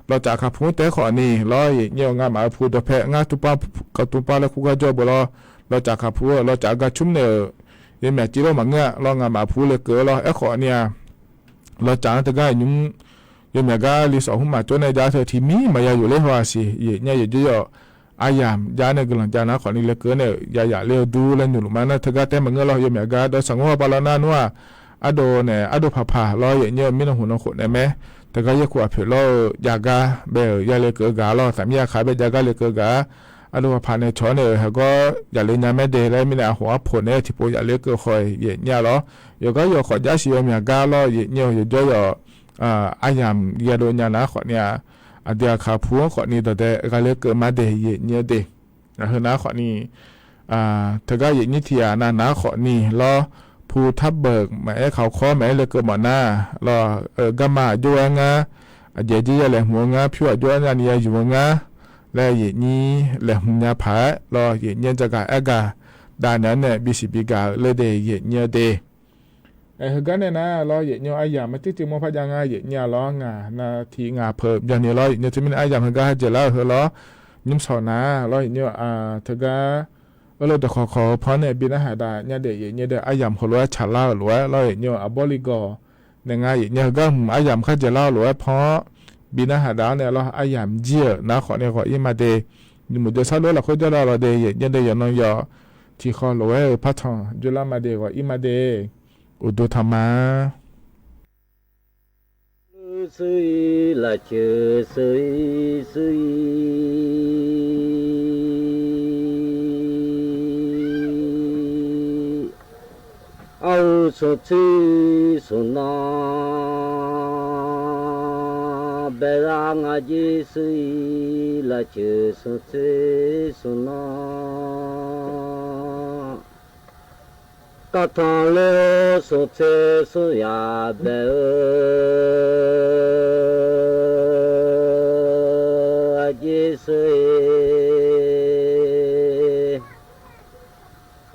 lawqcaf kaqpu-anr taef-aer khawf ni lawr yaeq nyir-eu ngamaf-eu pu dawqpae ngar tuvpav kaqtuvpav laer kur gar jawr beu lawr. Lawqcaf kaqpu-eu lawqcaf gar cmr naeq-euq yawmyaq cir lawr maqngeur-a lawr ngamaf pu le keuv-eu lawr. Aerkhawf ni-a lawqcaf-anr teugar nymr yawmyaq gar lisawf hmr maqcawr nae jav teu tiqmir maqya yufler haw-a siq yaeq nyir-a. Yaeq jir yawq aryamq jav nae guiqlanq jav nar khawf ni le keuv nae-euq ya yaf ler-eu dur laer noeqluf ma nar teugar taef maqngeur lawr. Yawmyaq gar dawrsaq ngor hawpav lawr nar nmr-aq ardo naeq ardo paqpaq lawr yaeq nyir-eu mirnan hmq nan khof naeq mae. Teugar yaerkuv aqpoeq lawr-eu jav gar bae-euq ya le keuv gaq lawr. Taqmir aqkaq bae jav gar le keuv gaq-a. Ardo paqpaq nae cawq-awr nae-euq haeqgawr yaf le nya mae de laer mirnae aqhof arpoq naeq-aer tiqpov yaf le keuv haw-iq yaeq nyir-a lawr. Yawqgar yawq khawf jav siq yawmyaq gar lawr yaeq nyir-eu yaeq jawr yawq aryamq ya dov nya nar khawf ni-a aqdui aqkaq pu-anr khawf ni dawqdae ghaq le keuv ma de yaeq nyir-eu de. Heu nar khawf ni teugar yaeq nyir tiq yaf nav nar khawf ni lawr pu tarbeuq maqaer kaq khawr maqaer le keuv mawf nar lawr, garma aqjox-aer ngar aqjeq jir ya laeqhmq-eu ngar pyur aqjox-aer navni ya yuf-eu ngar laer yaeq nyir laeqhmq nya paq-aer lawr yaeq nyir-a jagaq aergaq dav naeq-aer nae bisiq bigaq-eu le de yaeq nyir-eu de. Heugar nae nar lawr yaeq nyir-eu aryamq maqtser tser mawr par jav ngar yaeq nyir-a lawr ngaq nav tiq ngaq peuq byanni lawr yaeq nyir-eu teumirnae aryamq heugar ha dzaeqlar-euq heu lawr nymr sawq nar lawr yaeq nyir-eu teugar Aerluf dawqkawq kawq-eu panr nae bi narhaq dav nya daef yaeq nyir-eu de aryamq heulof-aer tsaqlar-euq lof-aer lawr yaeq nyir-eu aqbawr li gawq Naeq nga yaef nya heugar hmq aryamq kharjaeq lar-awr lof-aer pan-awr bi narhaq daq-awr nae lawr, aryamq jir-euq nar khawf nae ghawq-ir ma de. Nymq muiq deuq sarlof-aer lafkhoer jawrlar lawr de, yaef nya de yawqnan yawq tiqkhawf lof-aer-euq par tanq jawrlar ma de, ghawq-ir ma de. Uqduq taqma. Suir-ir lafceuq suir-ir, arhu smq tser smq nan bae-ar nga jer suir-ir lafceuq smq tser smq nan. Kavtanq ler-eu smq tser smq yaq bae-eu aqjeq sheu-ir.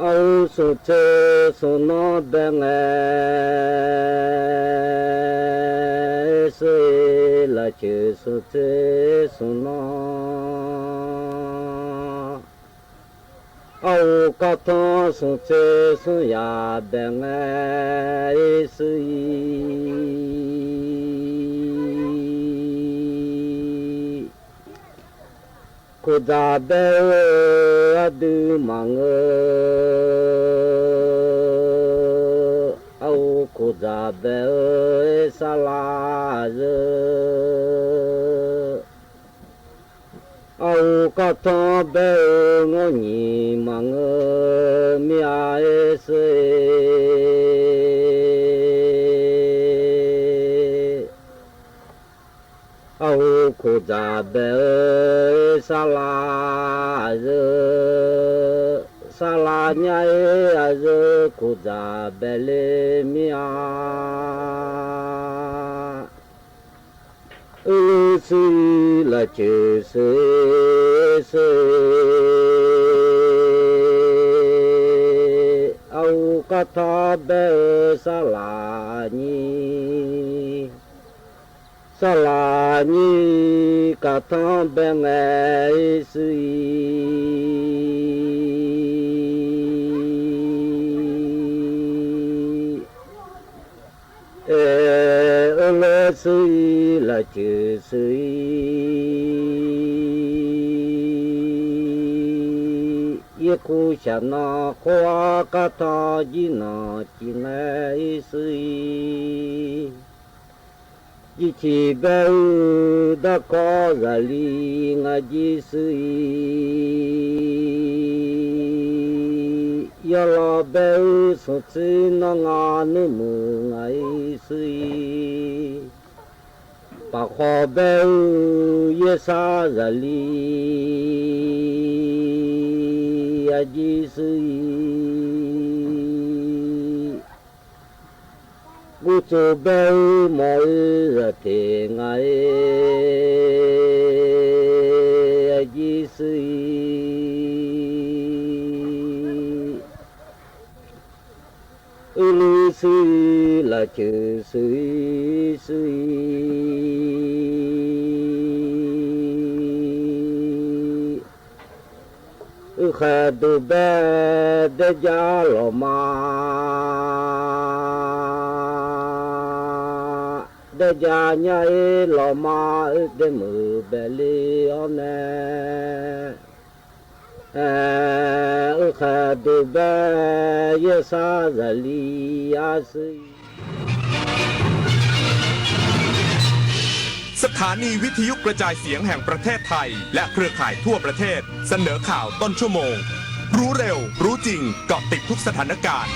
Arhu smq tser smq nan bae ngae sheu-ir lafceuq smq tser smq nan. Arhu kavtanq smq tser smq yaq bae ngae sheu-ir. Koqdzaq bae-eu aqdui maqngeur. Arhu koqdzaq bae-eu saqlaq zeur. Arhu kavtanq bae-eu ngawr nyiq maqngeur mir-a sheu-ir. Arhu koqdzaq bae-eu saqlaq zeur. Saqlaq nya-ir aqzeur koqdzaq bae le mir-a. Uirluf sheu-ir lafceuq sheu-ir sheu-ir. Arhu kavtanq bae-eu saqlaq nyir. Saqlaq nyir kavtanq bae ngae sheu-ir. Aer, uirluf sheu-ir lafceuq sheu-ir. Yaerkuv shaqnan khawr-ar kavtanq jir nanq cif ngae sheu-ir. Jirciq bae-eu darkawv zaqli nga jir sheu-ir. Yawlaw bae-eu smq tser nan nga nuirmuiq ngaq-ir sheu-ir. Paqkhawv bae-eu yaersar zaqli aqjir sheu-ir. Guvtsov bae-eu mawq-eu zaqteq ngaq-ir aqjir sheu-ir. Uirluf sheu-ir lafceuq sheu-ir sheu-ir. Uiqkhaeq duq bae daerja lawqma, daerja nya-ir lawqma-eu daemuiq baeqle-awr nae, uiqkhaeq duq bae yaersar zaqli-ar sheu-ir. สถานีวิทยุกระจายเสียงแห่งประเทศไทย และเครือข่ายทั่วประเทศ เสนอข่าวต้นชั่วโมง รู้เร็ว รู้จริง เกาะติดทุกสถานการณ์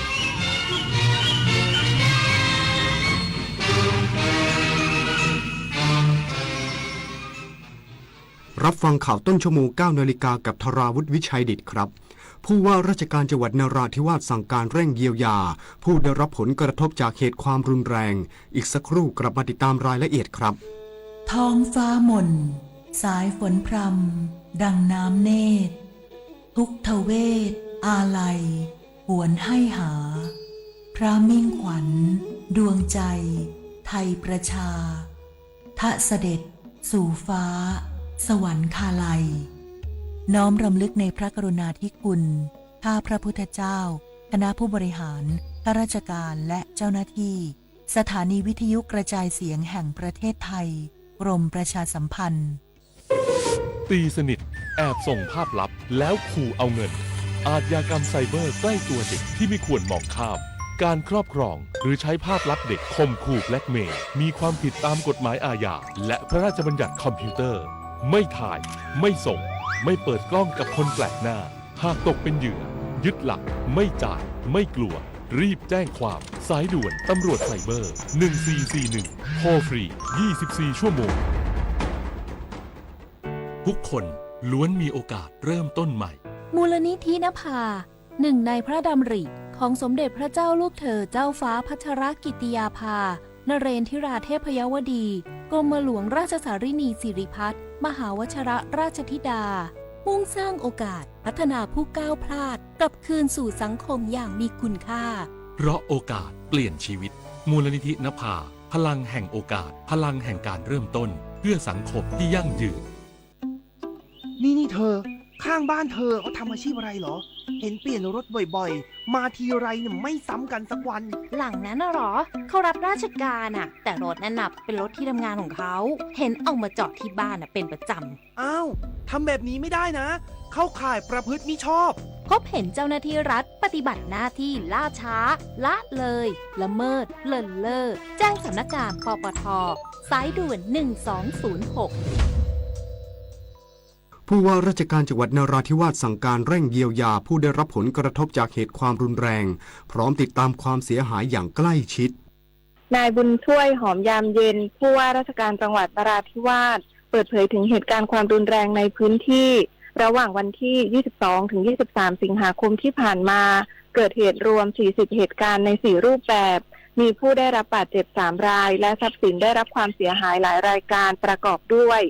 รับฟังข่าวต้นชั่วโมง เก้านาฬิกา กับธราวุฒิ วิชัยดิษฐครับ ผู้ว่าราชการจังหวัดนราธิวาสสั่งการเร่งเยียวยาผู้ได้รับผลกระทบจากเหตุความรุนแรง อีกสักครู่กลับมาติดตามรายละเอียดครับ ท้องฟ้ามน สายฝนพรำ ดังน้ำเนตร ทุกทเวท อาลัย หวนให้หา พระมิ่งขวัญ ดวงใจ ไทยประชา ทะเสด็จ สู่ฟ้า สวรรคาลัย น้อมรำลึกในพระกรุณาธิคุณ ข้าพระพุทธเจ้า คณะผู้บริหาร ข้าราชการ และเจ้าหน้าที่ สถานีวิทยุกระจายเสียงแห่งประเทศไทย กรมประชาสัมพันธ์ ตีสนิท แอบส่งภาพลับแล้วขู่เอาเงิน อาชญากรรมไซเบอร์ใกล้ตัวเด็กที่ไม่ควรมองข้าม การครอบครองหรือใช้ภาพลับเด็กข่มขู่แบล็กเมย์ มีความผิดตามกฎหมายอาญา และพระราชบัญญัติคอมพิวเตอร์ ไม่ถ่าย ไม่ส่ง ไม่เปิดกล้องกับคนแปลกหน้า หากตกเป็นเหยื่อ ยึดหลัก ไม่จ่าย ไม่กลัว รีบแจ้งความ สายด่วนตำรวจไซเบอร์ หนึ่งสี่สี่หนึ่ง โทรฟรี ยี่สิบสี่ ชั่วโมง ทุกคนล้วนมีโอกาสเริ่มต้นใหม่ มูลนิธินภา หนึ่งในพระดำริของสมเด็จพระเจ้าลูกเธอเจ้าฟ้าพัชรกิติยาภา นเรนทิราเทพยวดี กรมหลวงราชสารินีสิริพัฒน์ มหาวชรราชธิดา มุ่งสร้างโอกาสพัฒนาผู้ก้าวพลาดกลับคืนสู่สังคมอย่างมีคุณค่า เพราะโอกาสเปลี่ยนชีวิต มูลนิธินภา พลังแห่งโอกาส พลังแห่งการเริ่มต้น เพื่อสังคมที่ยั่งยืน นี่นี่เธอ ข้างบ้านเธอเขาทำอาชีพอะไรเหรอ เห็นเปลี่ยนรถบ่อยๆ มาทีไรเนี่ยไม่ซ้ำกันสักวัน หลังนั้นน่ะเหรอ เขารับราชการอะ แต่รถนั้นน่ะเป็นรถที่ทำงานของเขา เห็นเอามาจอดที่บ้านน่ะเป็นประจำ อ้าว ทำแบบนี้ไม่ได้นะ เข้าข่ายประพฤติมิชอบ พบเห็นเจ้าหน้าที่รัฐปฏิบัติหน้าที่ล่าช้า ละเลย ละเมิด เลินเล่อ แจ้งสำนักงาน ปปท สายด่วน หนึ่งสองศูนย์หก ผู้ว่าราชการจังหวัดนราธิวาสสั่งการเร่งเยียวยาผู้ได้รับผลกระทบจากเหตุความรุนแรง พร้อมติดตามความเสียหายอย่างใกล้ชิด นายบุญช่วย หอมยามเย็น ผู้ว่าราชการจังหวัดนราธิวาส เปิดเผยถึงเหตุการณ์ความรุนแรงในพื้นที่ ระหว่างวันที่ ยี่สิบสอง ถึง ยี่สิบสาม สิงหาคมที่ผ่านมา เกิดเหตุรวม สี่สิบ เหตุการณ์ใน สี่ รูปแบบ มีผู้ได้รับบาดเจ็บ สาม ราย และทรัพย์สินได้รับความเสียหายหลายรายการ ประกอบด้วย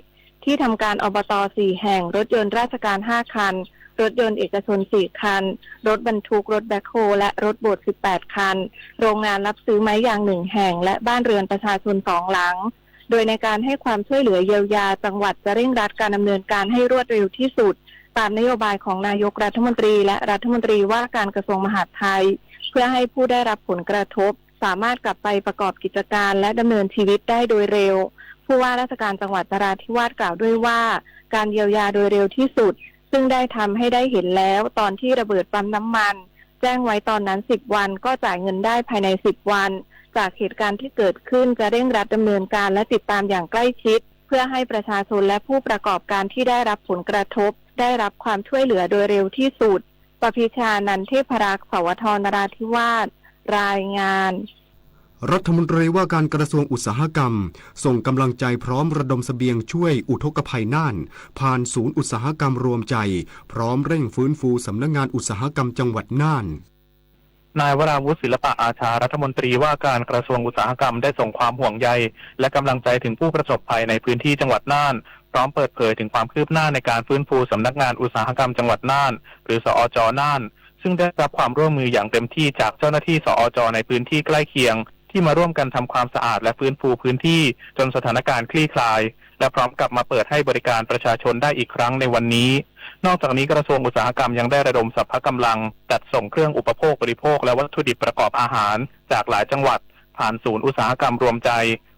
ที่ทำการ อบต. สี่ แห่ง รถยนต์ราชการ ห้า คัน รถยนต์เอกชน สี่ คัน รถบรรทุก รถแบ็คโฮ และรถบด สิบแปด คัน โรงงานรับซื้อไม้ยาง หนึ่ง แห่ง และบ้านเรือนประชาชน สอง หลัง โดยในการให้ความช่วยเหลือเยียวยา จังหวัดจะเร่งรัดการดำเนินการให้รวดเร็วที่สุด ตามนโยบายของนายกรัฐมนตรี และรัฐมนตรีว่าการกระทรวงมหาดไทย เพื่อให้ผู้ได้รับผลกระทบ สามารถกลับไปประกอบกิจการและดำเนินชีวิตได้โดยเร็ว ผู้ว่าราชการจังหวัดนราธิวาสกล่าวด้วยว่า การเยียวยาโดยเร็วที่สุด ซึ่งได้ทำให้ได้เห็นแล้วตอนที่ระเบิดปั๊มน้ำมัน แจ้งไว้ตอนนั้น สิบ วัน ก็จ่ายเงินได้ภายใน สิบ วัน จากเหตุการณ์ที่เกิดขึ้นจะเร่งรัดดำเนินการและติดตามอย่างใกล้ชิด เพื่อให้ประชาชนและผู้ประกอบการที่ได้รับผลกระทบ ได้รับความช่วยเหลือโดยเร็วที่สุด ปพิชานันเทพรักษ์ สวท นราธิวาส รายงาน รัฐมนตรีว่าการกระทรวงอุตสาหกรรม ส่งกำลังใจพร้อมระดมเสบียงช่วยอุทกภัยน่าน ผ่านศูนย์อุตสาหกรรมรวมใจ พร้อมเร่งฟื้นฟูสำนักงานอุตสาหกรรมจังหวัดน่าน นายวราวุธ ศิลปะอาชา รัฐมนตรีว่าการกระทรวงอุตสาหกรรม ได้ส่งความห่วงใย และกำลังใจถึงผู้ประสบภัยในพื้นที่จังหวัดน่าน พร้อมเปิดเผยถึงความคืบหน้าในการฟื้นฟูสำนักงานอุตสาหกรรมจังหวัดน่าน หรือ สอจ น่าน ซึ่งได้รับความร่วมมืออย่างเต็มที่จากเจ้าหน้าที่ สอจ ในพื้นที่ใกล้เคียง ที่มาร่วมกันทำความสะอาดและฟื้นฟูพื้นที่ จนสถานการณ์คลี่คลาย และพร้อมกลับมาเปิดให้บริการประชาชนได้อีกครั้งในวันนี้ นอกจากนี้กระทรวงอุตสาหกรรมยังได้ระดมสรรพกำลัง จัดส่งเครื่องอุปโภคบริโภคและวัตถุดิบประกอบอาหาร จากหลายจังหวัด ผ่านศูนย์อุตสาหกรรมรวมใจ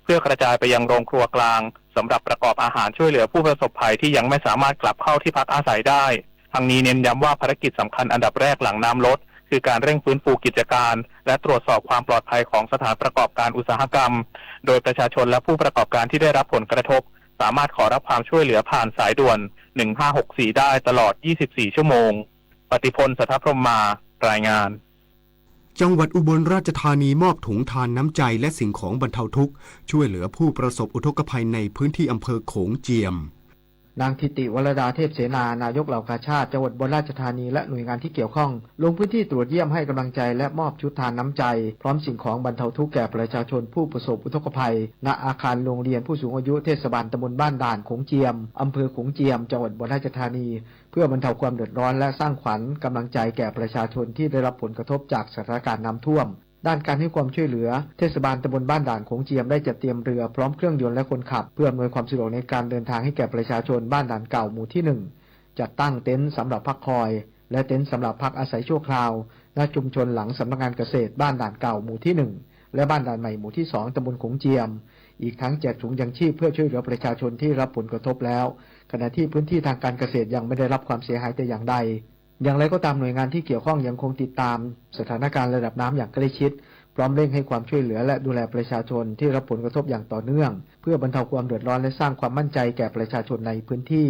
เพื่อกระจายไปยังโรงครัวกลาง สำหรับประกอบอาหารช่วยเหลือผู้ประสบภัยที่ยังไม่สามารถกลับเข้าที่พักอาศัยได้ ทั้งนี้เน้นย้ำว่าภารกิจสำคัญอันดับแรกหลังน้ำลด คือการเร่งฟื้นฟูกิจการ และตรวจสอบความปลอดภัยของสถานประกอบการอุตสาหกรรม โดยประชาชนและผู้ประกอบการที่ได้รับผลกระทบ สามารถขอรับความช่วยเหลือผ่านสายด่วน หนึ่งห้าหกสี่ ได้ตลอด ยี่สิบสี่ ชั่วโมง ปฏิพล สัทธพรหมมา รายงาน จังหวัดอุบลราชธานีมอบถุงทานน้ำใจและสิ่งของบรรเทาทุกข์ ช่วยเหลือผู้ประสบอุทกภัยในพื้นที่อำเภอโขงเจียม นางถิติวรดา เทพเสนา นายกเหล่ากาชาดจังหวัดอุบลราชธานีและหน่วยงานที่เกี่ยวข้อง ลงพื้นที่ตรวจเยี่ยมให้กำลังใจและมอบชุดทานน้ำใจ พร้อมสิ่งของบรรเทาทุกข์แก่ประชาชนผู้ประสบอุทกภัย ณ อาคารโรงเรียนผู้สูงอายุเทศบาลตำบลบ้านด่านโขงเจียม อำเภอโขงเจียม จังหวัดอุบลราชธานี เพื่อบรรเทาความเดือดร้อนและสร้างขวัญกำลังใจแก่ประชาชนที่ได้รับผลกระทบจากสถานการณ์น้ำท่วม ด้านการให้ความช่วยเหลือ เทศบาลตำบลบ้านด่านโขงเจียมได้จัดเตรียมเรือพร้อมเครื่องยนต์และคนขับ เพื่ออำนวยความสะดวกในการเดินทางให้แก่ประชาชนบ้านด่านเก่าหมู่ที่หนึ่ง จัดตั้งเต็นท์สำหรับพักคอย และเต็นท์สำหรับพักอาศัยชั่วคราว ณ ชุมชนหลังสำนักงานเกษตรบ้านด่านเก่าหมู่ที่หนึ่ง และบ้านด่านใหม่หมู่ที่สอง ตำบลโขงเจียม อีกทั้งแจกถุงยังชีพเพื่อช่วยเหลือประชาชนที่รับผลกระทบแล้ว ขณะที่พื้นที่ทางการเกษตรยังไม่ได้รับความเสียหายแต่อย่างใด อย่างไรก็ตาม หน่วยงานที่เกี่ยวข้องยังคงติดตามสถานการณ์ระดับน้ำอย่างใกล้ชิด พร้อมเร่งให้ความช่วยเหลือและดูแลประชาชนที่รับผลกระทบอย่างต่อเนื่อง เพื่อบรรเทาความเดือดร้อนและสร้างความมั่นใจแก่ประชาชนในพื้นที่